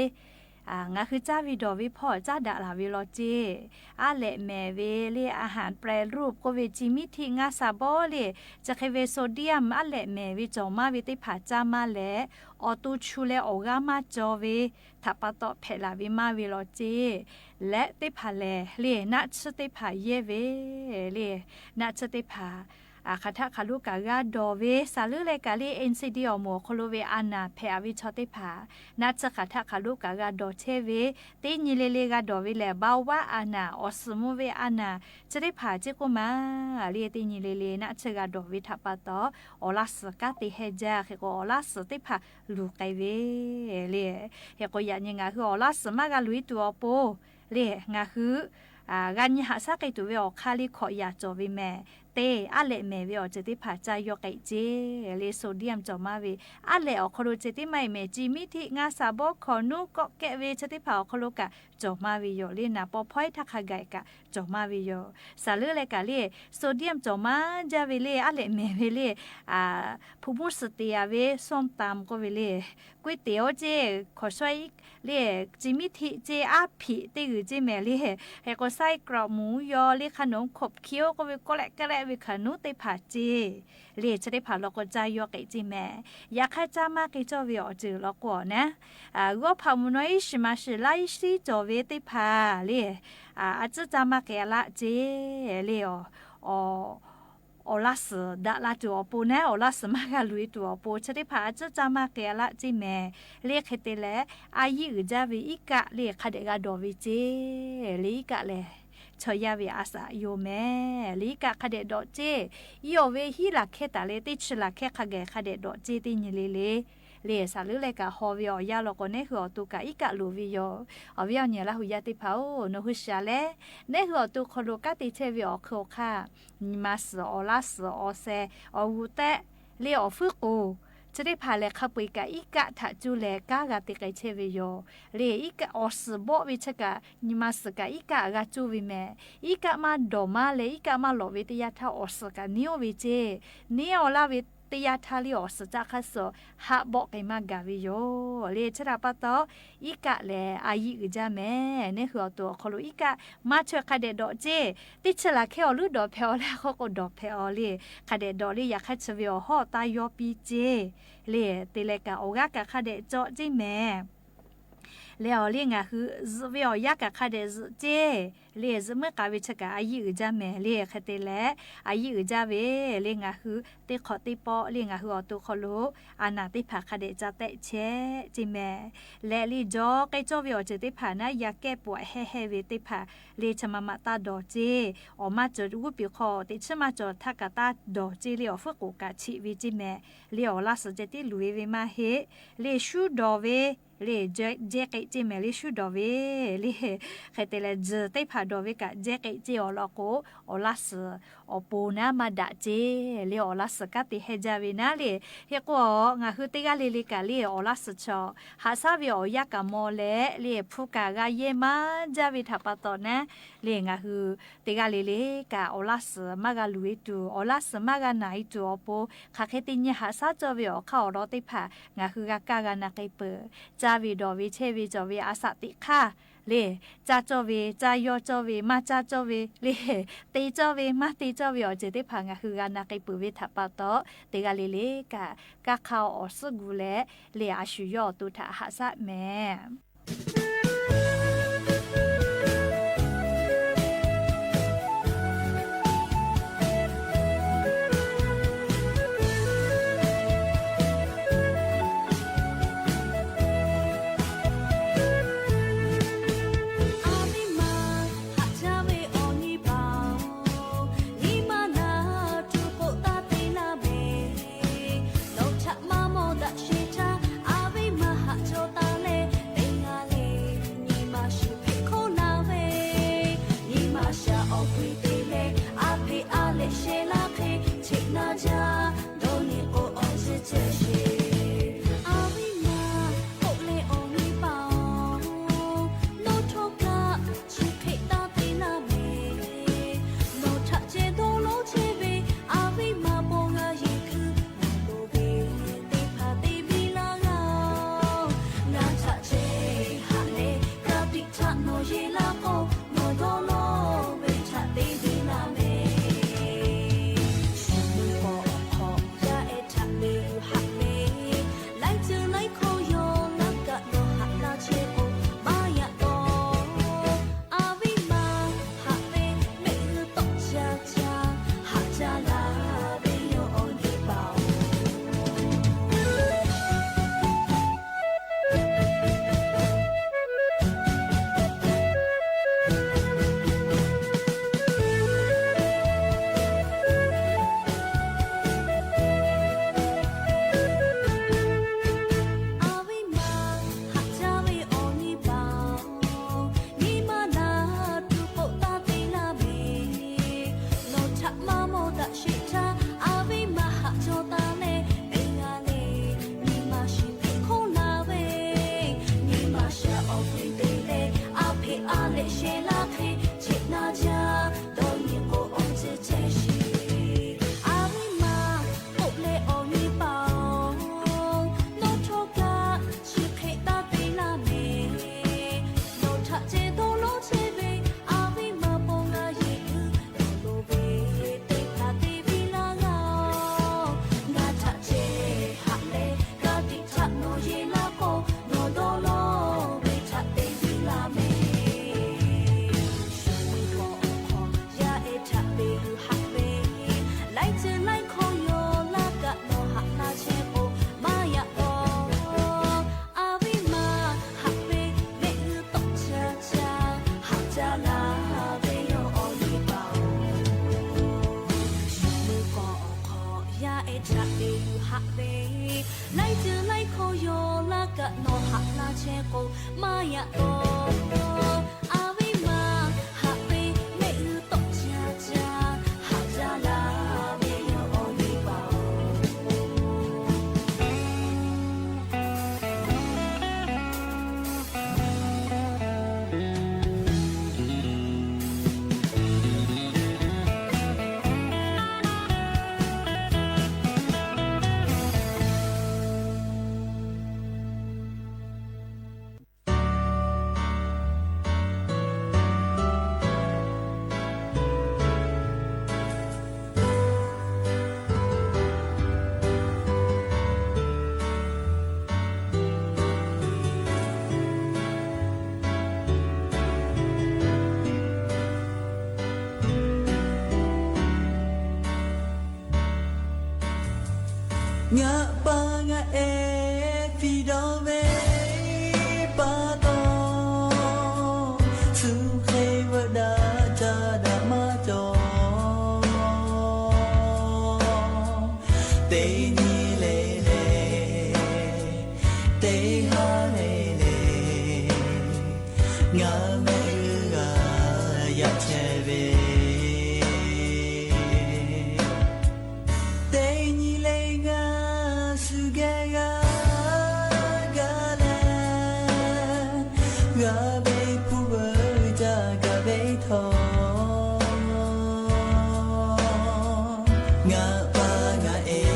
ngaˬ hui caˇ ve dawˬ ve hpawˇ caˉ daꞈ laˬ ve law ceˇ. Aˉ lehꞈ mehˍ ve le, อาหารแปรรูป k'oˆ ve, ชีส miˉ htiˆ ngaˇ sha bawˇ le, chi hk'e ve โซเดียม aˉ lehꞈ mehˍ ve cawˬ maˇ ve teˇ hpaˍ caˇ maˇ leh, awˬ to chu leh awˬ g'aˇ maˇ cawˬ ve htaꞈ pa taw hpehꞈ laˬ ve maˇ ve law ceˇ. Leh teˇ hpaˍ lehˬ le, naˆ tsuhˇ teˇ hpaˍ yehˇ ve le, naˆ tsuhˇ teˇ hpaˍ hk'aˬ htaˆ hk'aˬ lo kaꞈ g'a dawˬ ve, saˍ leuˉ leh kaꞈ le, NCD awˬ moˍ awˬ hk'aw lo ve a naˍ hpehꞈ a ve chaw teˇ hpaˍ naˆ tsuhˇ hk'aˬ htaˆ hk'aˬ lo kaꞈ g'a dawˬ chehˇ ve, teˇ nyi le le g'a dawˬ ve lehˬ, เบาหวาน a naˍ, awˬ suhˍ mvuh ve a naˍ, chi teˇ hpaˍ ceˇ k'oˆ ma le, teˇ nyi le le naˆ tsuhˇ g'a dawˬ ve htaꞈ pa taw, awˬ laˇ suhˍ kanˉ te heh jaˇ. Hk'e k'o, awˬ laˇ suhˍ teˇ hpaˍ luˬ k'ai ve le. Hk'e k'o, yaꞈ nyi ngaˬ hui awˬ laˇ suhˍ maˇ g'a luˬ e tuˬ awˬ pon le, ngaˬ hui g'a nyi haꞈ shaˉ k'ai tuˬ ve awˬ hk'aˇ le hkawꞈ yaꞈ cawˬ ve mehˍ. Teˇ aˉ lehꞈ mehˍ ve awˬ ceuˬ teˇ hpaˍ caˇ yawˇ k'ai ceˇ le, โซเดียม cawˬ maˇ ve aˉ lehꞈ awˬ hk'aw lo ceh tiˉ maˇ heˆ mehˍ, ชีส miˉ htiˆ ngaˇ sha bawˇ hkawꞈ nuˇ kawˆ kehˆ ve chi teˇ hpaˍ awˬ hk'aw lo kaꞈ cawˬ maˇ ve yoˬ le. Naˍ paw hpawehˇ htaˇ hk'a gaˬ kaꞈ cawˬ maˇ ve yoˬ. Saˍ leuˉ leh kaꞈ le, โซเดียม cawˬ maˇ jaˇ ve le, aˉ lehꞈ mehˍ ve le, hpu mvuhˇ suhˍ te a ve ส้มตำ k'oˆ ve le, ก๋วยเตี๋ยว ceˇ, hkawˍ shawehˇ le, ชีส miˉ htiˆ ceˇ, aˉ hpiꞈ teˇ g'uiˬ ceˇ mehˍ le. Hk'e k'o, ไส้กรอกหมูยอ le, ขนมขบเคี้ยว k'oˆ ve, kawˆ lehˆ kehˉ lehˆ ve hkanˍ nuˉ teˇ hpaˍ ceˇ le, chi teˇ hpaˍ law k'o caˇ yawˇ k'ai ceˇ mehˍ. Yaꞈ hk'aˇ caˇ maˇ k'ai cawˇ ve awˬ ceuˬ law k'o awˬ naˉ, g'awˇ hpaꞈ mvuhˇ naw iˉ shiˍ ma shiˍ laiˉ shiˉ cawˬ ve teˇ hpaˍ le, a tcuhˉ caˇ maˇ k'ai a laˆ ceˇ le. Awˬ laˇ suhˍ daꞈ la tuˬ awˬ pon naˉ, awˬ laˇ suhˍ maˇ g'a luˬ e tuˬ awˬ pon chi teˇ hpaˍ a tcuhˉ caˇ maˇ k'ai a laˆ ceˇ mehˍ le. Hk'e te leh, a yiˇ uiˍ jaˇ ve iˉ kaˆ le hk'a dehꞈ g'a dawˬ ve ceˇ le. Iˉ kaˆ lehˬ, chaw yaˇ ve a shaꞈ yoˬ mehˍ le. Iˉ kaˆ hk'a dehꞈ dawˬ ceˇ. Iˉ awˬ ve hiˉ laˬ hkehˇ taˍ leh teˇ chi laˬ hkehˇ hk'a gaˬ hk'a dehꞈ dawˬ ceˇ teˇ nyi le le. Le saˍ leuˉ leh kaꞈ haw ve awˬ yanˇ law k'o, neˉ hui awˬ to kaꞈ iˉ kaˆ loˍ ve yoˬ. Awˬ viˉ awˬ nyi Laˇ hui yaˇ teˇ hpaˍ-oˬ, nawˬ hui shiˍ leh, neˉ hui awˬ to hk'aw lo kanˉ te chehˇ ve awˬ hk'eun awˬ hk'aˇ, nyi ma suhˍ, awˬ laˇ suhˍ, awˬ seh, awˬ g'uˬ tehˆ le, awˬ fuiˉ k'oˍ chi teˇ hpaˍ lehˬ, hk'a peu-eˬ kaꞈ iˉ kaˆ htaꞈ cuˇ leh kanˉ g'a te k'ai chehˇ ve yoˬ. Le iˉ kaˆ awˬ suhˍ bawˆ ve chi kaꞈ, nyi ma suhˍ kaꞈ iˉ kaˆ g'a cuˇ ve mehˍ. Iˉ kaˆ maˇ dawˬ maˇ leh iˉ kaˆ maˇ lawꞈ ve teˇ yanˇ htaˇ awˬ suhˍ kaꞈ neˉ oˇ ve ceˇ. Neˉ awˬ laˇ ve teˇ yanˇ htaˇ le awˬ suhˍ caˆ hk'aˇ suh haꞈ bawˆ k'ai maˇ gaˬ ve yoˬ. Le chi htaꞈ pa taw, iˉ kaˆ lehˬ a yiˇ uiˍ jaˇ mehˍ. Neˉ hui awˬ to awˬ hk'aw lo iˉ kaˆ maˇ chaweh hk'a dehꞈ dawˬ ceˇ. Teˇ chi laˬ hkehˇ awˬ leuˉ dawˬ hpehꞈ awˬ leh, hk'aw k'o dawˬ hpehꞈ awˬ le. Hk'a dehꞈ dawˬ le, yaꞈ hk'aˇ chi ve awˬ hawˉ taˇ yawˇ piˇ ceˇ. Le te leh kaꞈ awˬ g'aˇ kaꞈ hk'a dehꞈ cawˬ ceˇ mehˍ. Leh awˬ le ngaˬ hui zuhꞈ ve awˬ yanˇ kaꞈ hk'a dehꞈ zuhꞈ ceˇ. Le zuhꞈ meuˇ k'aˍ ve chi kaꞈ a yiˇ uiˍ jaˇ mehˍ. Le hk'e te leh, a yiˇ uiˍ jaˇ ve le ngaˬ hui teˇ hk'awꞈ teˇ pawˆ le ngaˬ hui awˬ to hk'aw lo a naˍ teˇ hpaˍ hk'a dehꞈ ca tehˆ chehˇ ceˇ mehˍ. Leh le jawˬ k'ai cawˇ ve awˬ ceuˬ teˇ hpaˍ naˉ, yaꞈ kehˉ pawꞈ heh heh ve teˇ hpaˍ le chi ma ma taˇ dawˬ ceˇ. Awˬ maˇ cawˬ g'uˇ piˍ hk'aw teꞈ chiˉ maˇ cawˬ htaˇ kaꞈ taˇ dawˬ ceˇ. Le awˬ fuiˉ k'oˍ kaꞈ chiꞈ ve ceˇ mehˍ. Le awˬ laˇ suhˍ ceh tiˉ luˬ e ve maˇ heˆ. Le shuˉ dawˬ ve le jehˇ k'ai ceˇ mehˍ. Le shuˉ dawˬ ve le hk'e te leh, tzuhˬ teˇ hpaˍ dawˬ ve kaꞈ jehˇ k'ai ceˇ awˬ lawn k'o, awˬ laˇ suhˍ awˬ pon naˉ maˇ daꞈ ceˇ. Le awˬ laˇ suhˍ kanˉ te heh jaˇ ve naˉ le. Hk'e k'o, ngaˬ hui teˇ g'aˇ le le kaꞈ le awˬ laˇ suhˍ chaw haꞈ shaˉ ve awˬ yanˇ kaꞈ maw leh le hpu kaꞈ g'a yehˇ maˇ jaˇ ve htaꞈ pa taw naˉ, le ngaˬ hui teˇ g'aˇ le le kaꞈ awˬ laˇ suhˍ maˇ g'a luˬ e tuˬ, awˬ laˇ suhˍ maˇ g'a naˬ e tuˬ awˬ pon, hk'aˬ hk'e te nyi haꞈ shaˉ cawˇ ve awˬ hk'aˇ awˬ lawn teˇ hpaˍ ngaˬ hui g'a kaˇ g'a na k'ai peuˬ. Caˇ ve dawˬ ve chehˇ ve cawˬ ve a shaꞈ teꞈ hk'aˇ le, caˇ cawˇ ve, caˇ yawˇ cawˇ ve, maˇ caˇ cawˇ ve le, te cawˇ ve, maˇ te Cawˇ ve awˬ ceuˬ teˇ hpaˍ ngaˬ hui g'a na k'ai peuˬ ve htaꞈ pa taw, teˇ g'aˇ le le kaꞈ, kanˇ hk'aˇ awˬ suhˉ gu leh, le a shu yawˇ awˬ to htaꞈ haꞈ shaˆ mehˍ. A viˉ ma, haꞈ jaˇ ve awˬ nyi paˍ-oˬ, nyi ma naˬ tuˬ k'oˆ taˇ te laˇ mehˍ. Nawˬ htaꞈ maˇ mawˬ daꞈ sheˍ htaˇ, a viˉ ma haꞈ jaw taˍ leh, teˇ g'aˇ le nyi ma shu hpeꞈ hk'oˆ laˇ ve, nyi ma shaˍ awˬ hk'e te leh, a hpeꞈ a lehꞈ sheh laˇ hk'e, cheꞈ na jaˇ dawˇ nyi k'o awˬ ceuˬ ceuˬ sheˍ. A viˉ ma, k'oˆ leh awˬ nyi paˍ-oˬ, nawˬ htawˇ kaꞈ chi hk'e taˇ te laˇ mehˍ. Nawˬ htaꞈ ceh dawˇ lawˉ chehˇ ve, a viˉ ma bon g'a yeˬ kuiˬ, nawˬ loˍ ve teˇ hpaˍ te biˇ laˇ g'a-oˬ. Ngaˬ htaꞈ ceh haꞈ leh, ka tiꞈ htaꞈ nawˬ yeˬ laˇ k'o, nawˬ dawˇ lawˉ ve htaꞈ te biˇ laˇ mehˍ. Shu mui k'awꞈ hk'awꞈ yaˇ ehˉ htaꞈ te yuˬ haꞈ ve, laiˉ ceuˬ laiˉ hkawˇ yawˇ laˇ kaꞈ nawˬ haꞈ laˇ chehˇ k'o, maˇ yaꞈ taw. A viˉ ma, haꞈ ve mehˆ g'uiˬ tawˆ ca ca, haꞈ jaˇ laˇ ve yawˇ awˬ nyi paˍ-oˬ. A viˉ ma, haꞈ jaˇ ve awˬ nyi paˍ-oˬ, nyi ma naˬ tuˬ k'oˆ taˇ te laˇ mehˍ. Nawˬ htaꞈ maˇ mawˬ daꞈ sheˍ htaˇ, a viˉ ma haꞈ jaw taˍ leh, teˇ g'aˇ le nyi ma shu hpeꞈ hk'oˆ laˇ ve, nyi ma shaˍ awˬ hk'e te leh, a hpeꞈ a lehꞈ sheh laˇ hk'e, cheꞈ na jaˇ dawˇ nyi k'o awˬ ceuˬ ceuˬ sheˍ. A viˉ ma, k'oˆ leh awˬ nyi paˍ-oˬ, nawˬ htawˇ kaꞈ chi hk'e taˇ te laˇ mehˍ. Nawˬ htaꞈ ceh dawˇ lawˉ chehˇ ve, a viˉ ma bon g'a yeˬ kuiˬ, nawˬ loˍ ve teˇ hpaˍ te biˇ laˇ g'a-oˬ. Ngaˬ htaꞈ ceh haꞈ leh, ka tiꞈ htaꞈ nawˬ yeˬ laˇ k'o, nawˬ dawˇ lawˉ ve htaꞈ te biˇ laˇ mehˍ. Shu mui k'awꞈ hk'awꞈ yaˇ ehˉ htaꞈ te yuˬ haꞈ ve, laiˉ ceuˬ laiˉ hkawˇ yawˇ laˇ kaꞈ nawˬ haꞈ laˇ chehˇ k'o, maˇ yaꞈ taw. A viˉ ma, haꞈ ve mehˆ g'uiˬ tawˆ ca ca, haꞈ jaˇ laˇ ve yawˇ awˬ nyi paˍ-oˬ. Shu mui k'awꞈ hk'awꞈ yaˇ ehˉ htaꞈ te yuˬ haꞈ ve, laiˉ ceuˬ laiˉ hkawˇ yawˇ laˇ kaꞈ nawˬ haꞈ laˇ chehˇ k'o, maˇ yaꞈ taw. A viˉ ma, haꞈ ve mehˆ g'uiˬ tawˆ ca ca, haꞈ jaˇ laˇ ve yawˇ awˬ nyi paˍ-oˬ. Ngaˬ pa ngaˬ ehˉ fiˍ dawˇ ve pa taw, suh hk'e veuꞈ daꞈ ca daꞈ maˇ cawˬ. Teˇ nyi le le, teˇ haˉ le le, ngaˬ mehˆ g'uiˬ g'a yaꞈ chehˇ ve. Teˇ nyi le ngaˬ shu geh g'a gaˬ leh, g'a ve hpu veuꞈ ca gaˬ ve htawˇ, ngaˬ pa ngaˬ ehˉ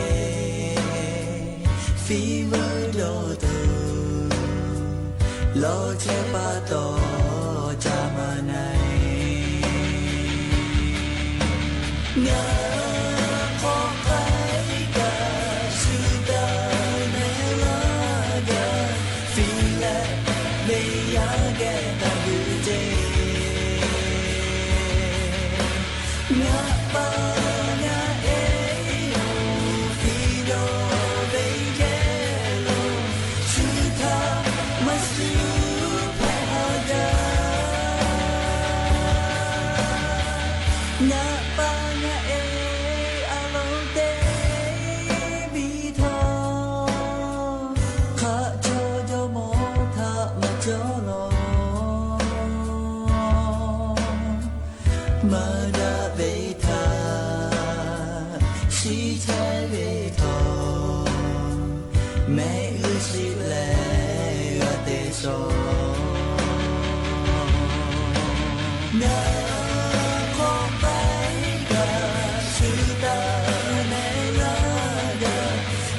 fiˍ veuꞈ dawˇ tuˬ, lawˬ chehˇ pa taw ca maˇ na-e. Ngaˬ hk'aw k'ai kaꞈ shu taˇ mehˍ laˇ gaˇ, fiˍ leh ve yaˇ geh taˇ geuꞈ te. Ngaˬ pa ngaˬ e oˬ, fiˍ dawˇ ve geh lo, shu htaꞈ maˇ shu hpehꞈ haˍ jaˇ. Ngaˬ pa ngaˬ e a loˍ te biˇ htawˇ, hk'aꞈ chaw jawˇmawˇ htaꞈ maˇ cawˬ lawˬ. Maˇ daꞈ ve htaꞈ shiˍ chehˇ ve htawˇ, mehˆ g'uˇ shiˍ leh g'a te shawˍ. Ngaˬ hk'aw k'ai kaꞈ shu taˇ mehˍ laˇ gaˇ,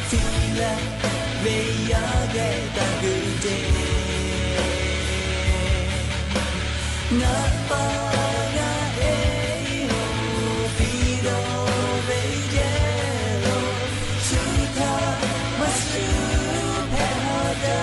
fiˍ leh ve yaˇ geh taˇ geuꞈ te. Ngaˬ pa ngaˬ e oˬ, fiˍ dawˇ ve geh lo, shu htaꞈ maˇ shu hpehꞈ haˍ jaˇ.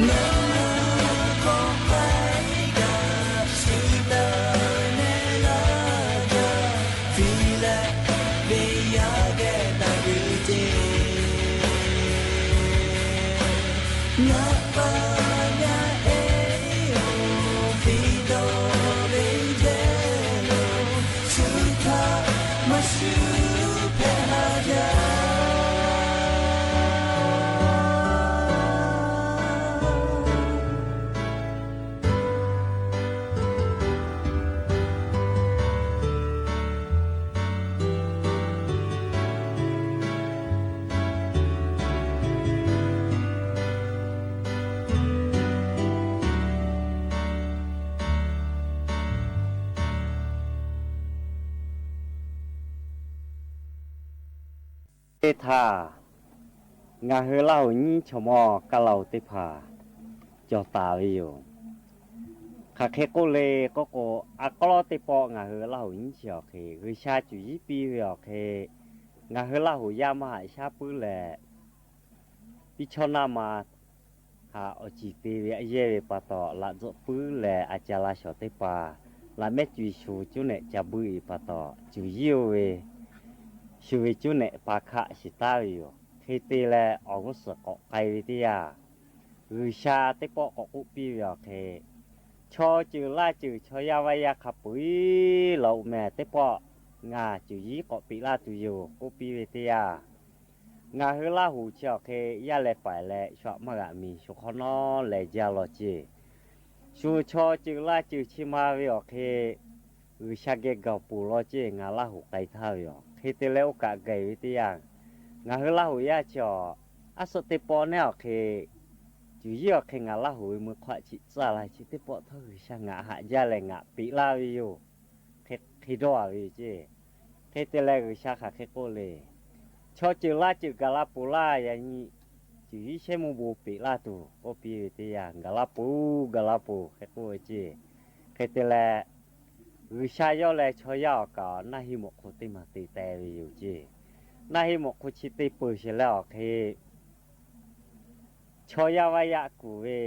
Ngaˬ hk'aw k'ai kaꞈ shu taˇ mehˍ laˇ gaˇ, fiˍ leh ve yaˇ geh taˇ geuꞈ te. Ngaˬ pa ngaˬ e oˬ, fiˍ dawˇ ve geh lo, shu htaꞈ maˇ shu hpehꞈ haˍ jaˇ. Teˇ htaˇ, ngaˬ hui Laˇ huˍ nyiˇ chaw mawˇ kaˇ laˇ-oˬ teˇ hpaˍ cawˬ taˍ ve yoˬ. Hk'aˬ hk'e k'oˆ le k'oˆ k'o, a k'aw lawˉ teˇ pawˆ ngaˬ hui Laˇ huˍ nyiˇ chi awˬ hk'e G'uiˬsha cuˬ yiˉ piˇ ve awˬ hk'e, ngaˬ hui Laˇ huˍ yaˇ maˇ haꞈ shaˉ puiˉ leh, piˇ chawˇ naˇ ma haꞈ awˬ ciˍ te ve a yehˇ ve pa taw, laꞈ tzuhˆ puiˉ leh a ca la shawˍ teˇ hpaˍ, laꞈ mehˉ co-e shu cuˉ nehꞈ ca buiˇ-e pa taw, cuˬ yiˉ oˇ ve shu ve cuˉ nehꞈ pa hkaˆ shiˍ taˉ ve yoˬ. Hk'e te leh, awˬ g'uˇ suhˍ k'awꞈ k'ai ve teˇ yanˇ, G'uiˬsha teˇ pawˆ k'awꞈ k'oˆ piˇ ve awˬ hk'e, chaw ceuˬ laˇ ceuˬ chaw yaˇ vaˇ yaˇ hk'a peu-eˬ laˬ-oˬ mehˍ, teˇ pawˆ ngaˬ cuˬ yiˉ k'awꞈ peꞈ laˇ tuˬ yoˬ k'oˆ piˇ ve teˇ yanˇ, ngaˬ hui Laˇ huˍ chi awˬ hk'e yaˇ leh paiˍ leh shu aꞈ maˇ g'aꞈ miˬ shu hk'awꞈ nawˉ leh jaˇ law ceˇ. Shu chaw ceuˬ laˇ ceuˬ chi ma ve awˬ hk'e G'uiˬsha geh gaˬ poˬ law ceˇ, ngaˬ Laˇ huˍ k'ai htaˇ ve yoˬ. Hk'e te leh oˇ kaꞈ gaˬ ve teˇ yanˇ, ngaˬ hui Laˇ huˍ yaˇ chi awˬ, aˉ suhˆ teˇ pawˆ nehˉ awˬ hk'e, cuˬ yiˉ awˬ hk'e ngaˬ Laˇ huˍ ve mui hk'aˆ chiꞈ tcuhˇ la chi teˇ pawˆ htawˇ G'uiˬsha ngaˬ haꞈ jaˇ leh ngaˬ peꞈ laˇ ve yoˬ. Hk'e, hk'e dawˇ a ve yoˬ ceˇ. Hk'e te leh G'uiˬsha hk'aˬ hk'e k'oˆ le, chaw ceuˬ laˇ ceuˬ gaˬ la poˬ laˇ yaꞈ nyi, cuˬ yiˉ shehˉ mvuhˇ bon peꞈ laˇ tuˬ k'oˆ piˇ ve teˇ yanˇ, gaˬ la poˬ, gaˬ la poˬ hk'e k'oˆ ve ceˇ. Hk'e te leh, G'uiˬsha yawˇ leh chaw yaˇ awˬ kaꞈ naˇ heˆ mawꞈ hk'u teˇ maˬ te teh ve yoˬ ceˇ. Naˇ heˆ mawꞈ hk'u chi te peuˬ sheˍ leh awˬ hk'e, chaw yaˇ vaˇ yaˇ kuˬ ve,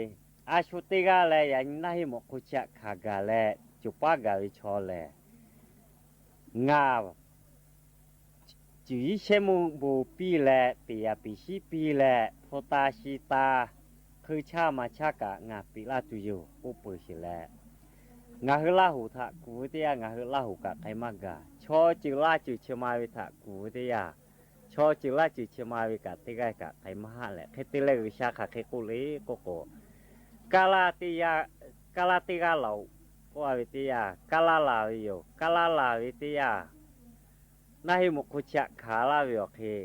a shu teˇ g'aˇ leh yaꞈ nyi naˇ heˆ mawꞈ hk'u chi aꞈ hkanˍ gaˬ leh coˬ paˉ gaˬ ve chaw lehˬ, ngaˬ cuˬ yiˉ shehˉ mvuhˇ bon piˇ leh, peꞈ yaꞈ peꞈ shiˉ piˇ leh, hpu ta shi ta, hkui chaˇ ma chaˇ kaꞈ ngaˬ peꞈ laˇ tuˬ yoˬ k'oˆ peuˬ sheˍ leh, ngaˬ hui Laˇ huˍ htaꞈ kuˬ ve teˇ yanˇ, ngaˬ hui Laˇ huˍ kaꞈ k'ai maˇ gaˬ. Chaw ceuˬ laˇ ceuˬ chi ma ve htaꞈ kuˬ ve teˇ yanˇ, chaw ceuˬ laˇ ceuˬ chi ma ve kaꞈ teˇ g'aˇ kaꞈ k'ai maˇ haˆ leh, hk'e te leh G'uiˬsha hk'aˬ hk'e k'oˆ le k'oˆ k'o, kaˇ laˇ teˇ g'aˇ laˬ-oˬ, k'oˆ a ve teˇ yanˇ, kaˇ laˇ laˬ ve yoˬ. Kaˇ laˇ laˬ ve teˇ yanˇ, naˆ heˆ mawꞈ hk'o chi htaꞈ hkanˍ laˇ ve awˬ hk'e,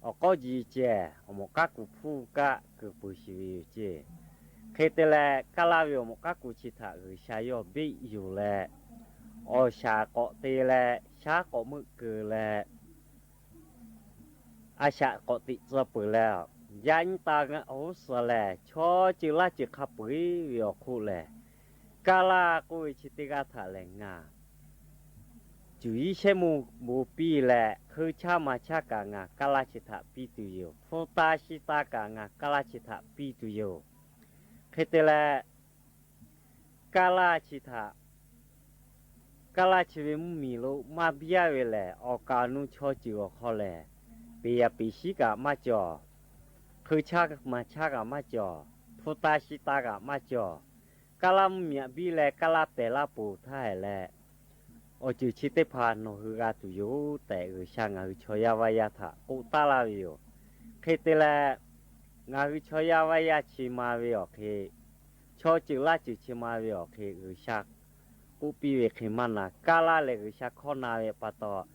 awˬ k'awˇ ji ceh awˬ mawˬ k'aˉ kuˬ hpuˇ kaˆ kuiˬ peuˬ shiˍ ve yoˬ ceˇ. Hk'e te leh, kaˇ laˇ ve awˬ mawˬ k'aˉ kuˬ chi htaꞈ G'uiˬsha yawˇ beˆ yuˬ leh, awˬ shaˍ k'awꞈ te leh, shaˉ k'awꞈ meuˆ keu leh, a shaꞈ k'awꞈ teꞈ tcuh peuˬ leh, yaꞈ nyi taˍ ngaˬ awˬ g'uˇ suhˍ lehˬ, chaw ceuˬ laˇ ceuˬ hk'a peu-eˬ ve awˬ hk'oˆ lehˬ, kaˇ laˇ k'oˆ ve chi teˇ g'aˇ htaꞈ lehˬ ngaˬ cuˬ yiˉ shehˉ mvuhˇ bon piˇ leh, hkeu chaˇ maˍ chaˇ kaꞈ ngaˬ kaˇ laˇ chi htaꞈ piˇ tuˬ yoˬ. Hpu ta shi ta kaꞈ ngaˬ kaˇ laˇ chi htaꞈ piˇ tuˬ yoˬ. Hk'e te leh, kaˇ laˇ chi htaꞈ, kaˇ laˇ chi ve mvuhˇmiˬ lo maˇ biˇ aˉ ve lehˬ, awˬ kaˍ awˬ nu chaw ceuˬ awˬ hk'aw lehˬ, peˍ yaˍ peˍ shiˉ kaꞈ maˇ cawˬ, hkeu chaˇ maˍ chaˇ kaꞈ maˇ cawˬ, hpu ta shi ta kaꞈ maˇ cawˬ. Kaˇ laˇ mvuhˇmiˬ htaꞈ biˇ leh kaˇ laˇ pehˬ laˇ poˬ htaˇ hehꞈ leh, awˬ ceuˬ chi teˇ hpaˍ nawˬ hui g'a tuˬ yoˬ tehꞈ, G'uiˬsha ngaˬ hui chaw yaˇ vaˇ yaˇ htaꞈ k'oˆ taˉ laˇ ve yoˬ. Hk'e te leh, ngaˬ hui chaw yaˇ vaˇ yaˇ chi ma ve awˬ hk'e, chaw ceuˬ laˇ ceuˬ chi ma ve awˬ hk'e G'uiˬsha k'oˆ piˇ ve hk'e maˇ na, kaˇ laˇ lehˬ G'uiˬsha hkawˇ na ve pa taw,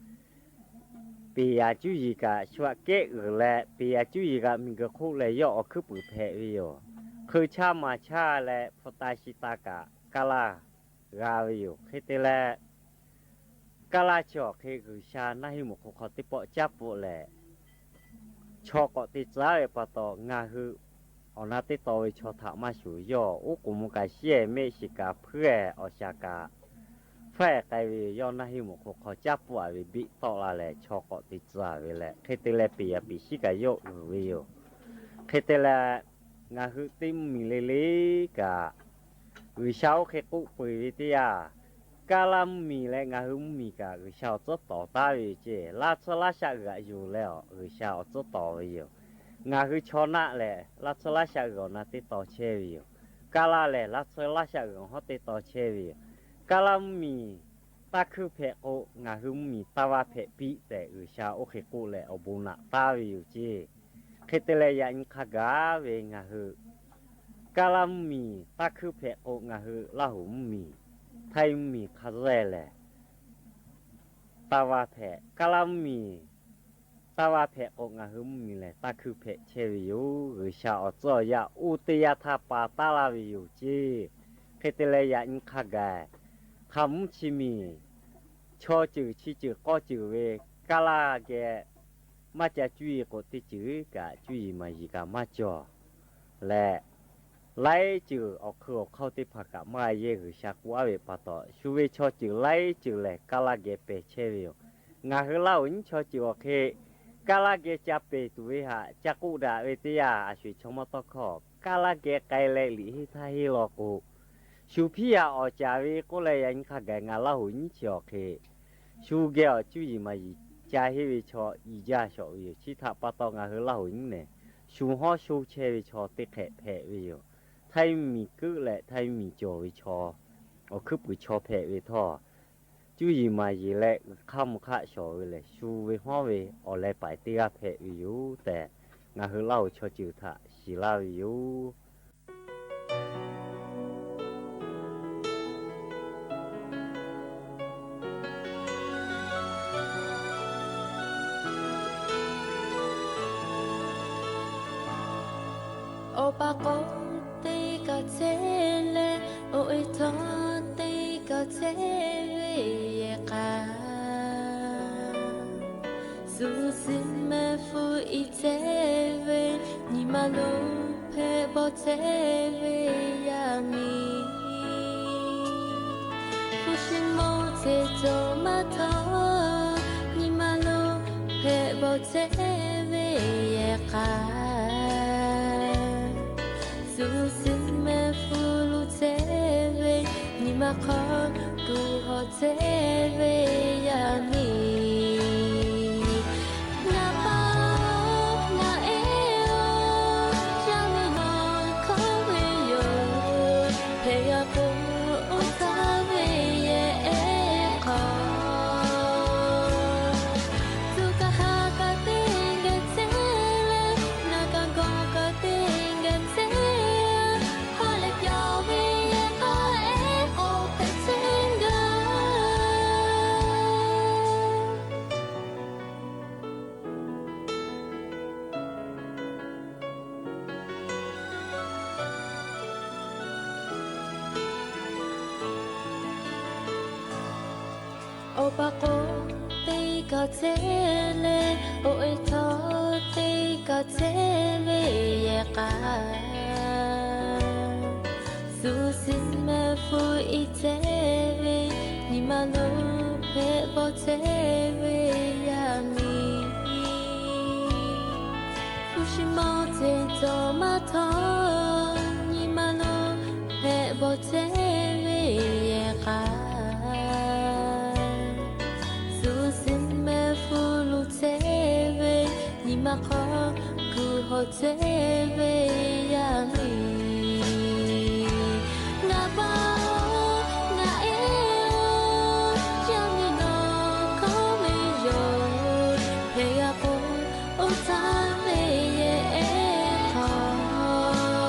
peˍ yaˍ cuˇ yiˍ kaꞈ shu aꞈ kehˉ uiˍ leh, peˍ yaˍ cuˇ yiˍ kaꞈ miˬguiˬ hk'oˆ lehˬ yawˇ awˬ hkuiˉ puiˍ hpehꞈ ve yoˬ. Hkeu chaˇ maˍ chaˇ leh hpu ta shi ta kaꞈ kaˇ laˇ g'a ve yoˬ. Hk'e te leh, kaˇ laˇ chi awˬ hk'e G'uiˬsha naˆ heˆ mawꞈ hk'o hk'aw teˇ pawˆ caˉ pfuhˆ lehˬ, chaw k'awꞈ te tcuh ve pa taw, ngaˬ hui awˬ na teˇ taw ve chaw htaꞈ maˇ shuˍ, yawˇ oˉ k'oˍ mvuh kaꞈ shiˉ-ehˍ mehˆ shiˍ kaꞈ hpuiˉ-ehˍ awˬ shaˍ kaꞈ hpfuhˇ-ehˍ k'ai ve yoˬ. Yawˇ naˆ heˆ mawꞈ hk'o hk'aw caˉ pfuhˆ a ve beˆ tawˆ la leh chaw k'awꞈ te tcuh ve leh, hk'e te leh peˍ yaˍ peˍ shiˉ kaꞈ yawˇ uiˍ ve yoˬ. Hk'e te leh, ngaˬ hui teˇ mvuhˇmiˬ le le kaꞈ, G'uiˬsha oˇ hk'e k'oˆ peuˬ ve teˇ yanˇ, kaˇ laˇ mvuhˇmiˬ leh ngaˬ hui mvuhˇmiˬ kaꞈ G'uiˬsha awˬ tcuhˉ tawˍ taˉ ve yoˬ ceˇ. Laˇ tsuhˇ laˇ shaˆ g'aꞈ yuˬ leh awˬ G'uiˬsha awˬ tcuhˉ tawˍ ve yoˬ. Ngaˬ hui chaw naˆ lehˬ laˇ tsuhˇ laˇ shaˆ g'aꞈ awˬ na teˇ taw chehˇ ve yoˬ. Kaˇ laˇ lehˬ laˇ tsuhˇ laˇ shaˆ g'aꞈ awˬ hawˉ teˇ taw chehˇ ve yoˬ. Kaˇ laˇ mvuhˇmiˬ taˇ hkuiˇ hpehꞈ k'o, ngaˬ hui mvuhˇmiˬ taˇ vaˇ hpehꞈ piˇ tehꞈ G'uiˬsha oˇ hk'e k'oˆ leh awˬ bon naꞈ taˉ ve yoˬ ceˇ. Hk'e te leh yaꞈ nyi hk'a gaˬ ve ngaˬ hui kaˇ laˇ mvuhˇmiˬ taˇ hkuiˇ hpehꞈ k'o, ngaˬ hui Laˇ huˍ mvuhˇmiˬ, Htaiˇ mvuhˇmiˬ hk'a zuhˇ lehˬ, taˇ vaˇ hpehꞈ. Kaˇ laˇ mvuhˇmiˬ taˇ vaˇ hpehꞈ k'o, ngaˬ hui mvuhˇmiˬ lehˬ taˇ hkuiˇ hpehꞈ chehˇ ve yoˬ. G'uiˬsha awˬ tcuhˉ awˬ yaˇ oˇ teˇ yanˇ htaˇ pa taˉ laˇ ve yoˬ ceˇ. Hk'e te leh yaꞈ nyi hk'a gaˬ, hk'a mvuhˇ chi miˬ chaw ceuˬ chi ceuˬ k'awˇ ceuˬ ve kaˇ laˇ geh maˇ ca cuˇ yiˍ k'o, teˇ ceuˬ kaꞈ cuˇ yiˍ maˍ yiˍ kaꞈ maˇ cawˬ leh, laiˉ ceuˬ awˬ hk'eun awˬ hk'aˇ teˇ hpaˍ kaꞈ maˇ yehˇ G'uiˬsha k'oˆ aˉ ve pa taw, shu ve chaw ceuˬ laiˉ ceuˬ lehˬ kaˇ laˇ geh pehˬ chehˇ ve yoˬ. Ngaˬ hui Laˇ huˍ nyiˉ chaw ceuˬ awˬ hk'e kaˇ laˇ geh ca pehˬ tuˬ ve htaꞈ ca k'oˆ daꞈ ve teˇ yanˇ, a sho-eˬ chaw mawˇ tawˇ hkawˇ kaˇ laˇ geh k'ai leh liꞈ henˇ htaˇ henˇ law k'o, shu hpiˇ yaꞈ awˍ caˍ ve k'oˆ leh, yaꞈ nyi hk'a gaˬ ngaˬ Laˇ huˍ nyiˉ chi awˬ hk'e shu geh awˬ cuˇ yiˍ maˍ yiˍ ca henˇ ve chaw i jaˇ shawˍ ve yoˬ. Chi htaꞈ pa taw ngaˬ hui Laˇ huˍ nyiˉ lehˬ, shu hawˉ sho chehˇ ve chaw teˇ hk'ehꞈ hpehꞈ ve yoˬ. Htaiˇ mvuhˇmiˬ keuˆ leh Htaiˇ mvuhˇmiˬ cawˬ ve chaw, awˬ hkuiˉ puiˍ chaw hpehꞈ ve htawˇ, cuˇ yiˍ maˍ yiˍ leh uiˍ hk'aˇ mvuh hk'aˆ shawˍ ve lehˬ, shu ve hawˉ ve awˬ leh paiˍ teˇ g'aˇ hpehꞈ ve yoˬ tehꞈ, ngaˬ hui Laˇ huˍ chaw ceuˬ htaꞈ shiˍ laˇ ve yoˬ. Awˬ pa k'awꞈ teˇ kaꞈ chehˇ leh, awˬ e htawˇ teˇ kaꞈ chehˇ ve yehˬ k'a, shu suhˍ mehˆ hpfuhˇ i chehˇ ve, nyi ma lo hpehꞈ bawˬ chehˇ ve yaˇ miˇ, hpu shi mawˇ ceh cawˬ maˇ htawˇ, nyi ma lo hpehꞈ bawˬ chehˇ ve yehˬ k'a, shu suhˍ mehˆ hpfuhˇ lo chehˇ ve, nyi ma hk'aw tuˬ hawˬ chehˇ ve yaˇ miˇ, ngaˬ pa-oˬ, ngaˬ e-oˬ, yaˇ miˇ nawˬ hkawˇ ve yoˬ. Hpehꞈ yaˇ k'o, oˇ htaˇ ve yehˬ ehˉ hk'aw, tuꞈ kaꞈ ha kaꞈ teˇ geh chehˇ leh, naˬ kaꞈ gawˬ kaꞈ teˇ geh chehˇ, ha lehˬ pyawˬ ve yehˬ k'a ehˉ k'awꞈ hpehꞈ chehˇ Awˬ pa k'o, teˇ kaˬ chehˇ leh, awˬ e htaˇ teˇ kaˬ chehˇ ve yehˬ k'a, suhˍ shiˍ mehˆ hpu iˉ chehˇ ve, nyi ma lo hpehꞈ bawˬ chehˇ ve yaˇ miˇ. Hpu shi mawˇ ceh cawˬ maˇ htawˇ, nyi ma lo hpehꞈ bawˬ chehˇ ve yehˬ k'a, suhˍ shiˍ mehˆ hpu luˬ chehˇ ve, nyi ma hk'aw kuˬ hawˬ chehˇ ve yaˇ miˇ. Ngaˬ pa-oˬ, ngaˬ e-oˬ, yaˇ miˇ nawˬ hkawˇ ve yoˬ. Hpehꞈ g'a k'o, oˇ htaˇ ve yehˬ ehˉ hk'aw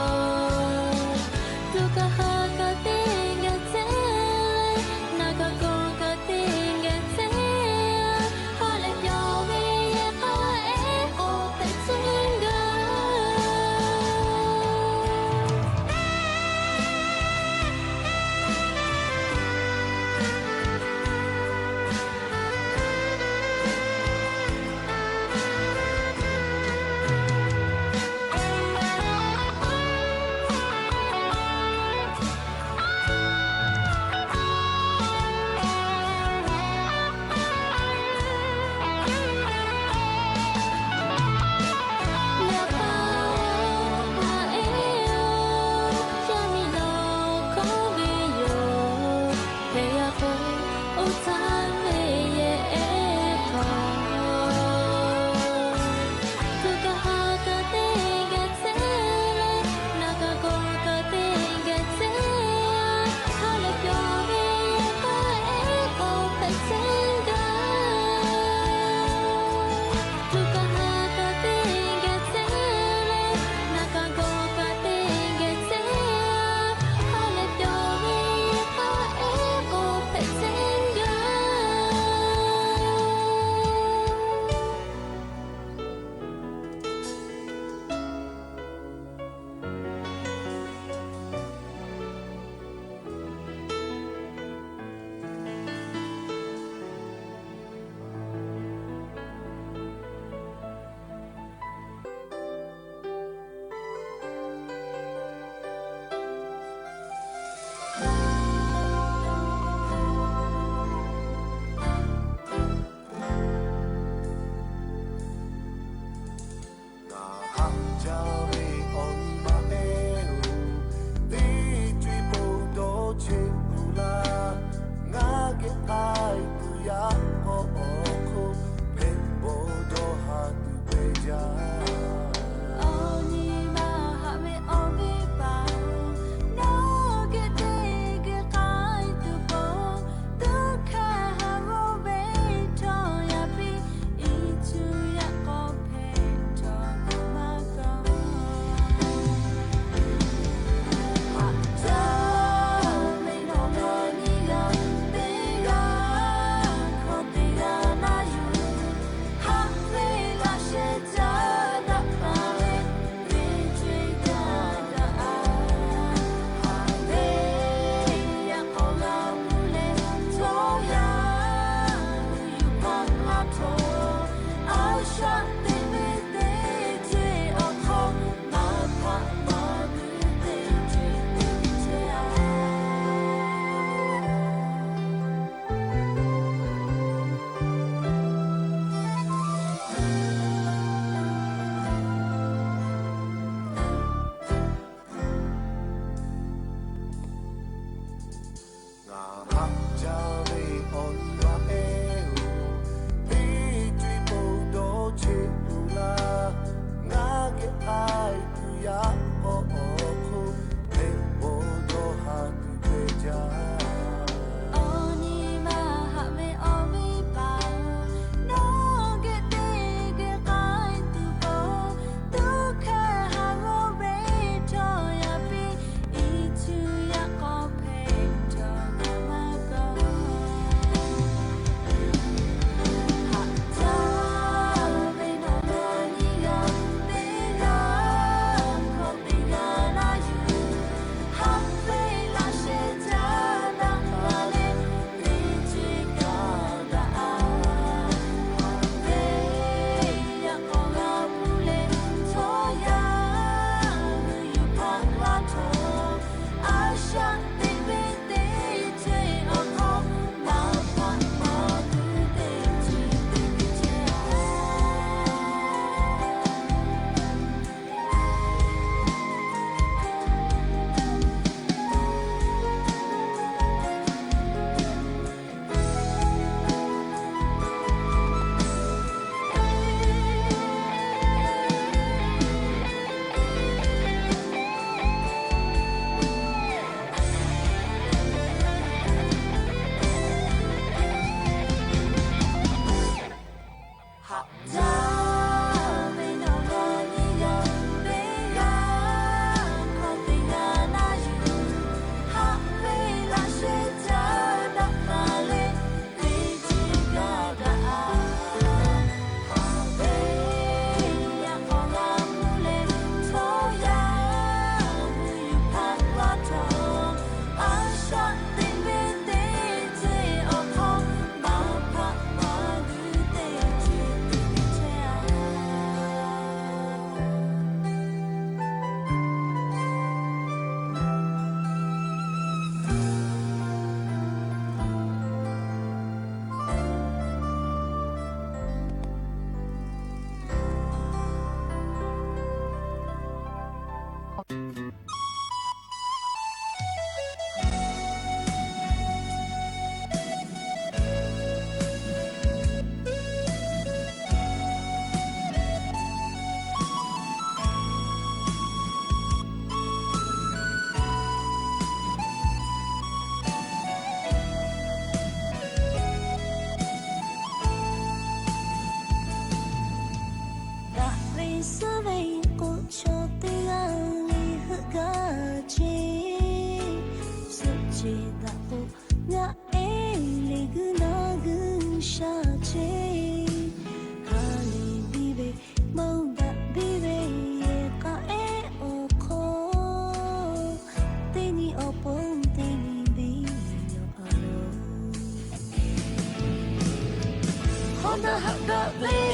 haꞈ daꞈ ve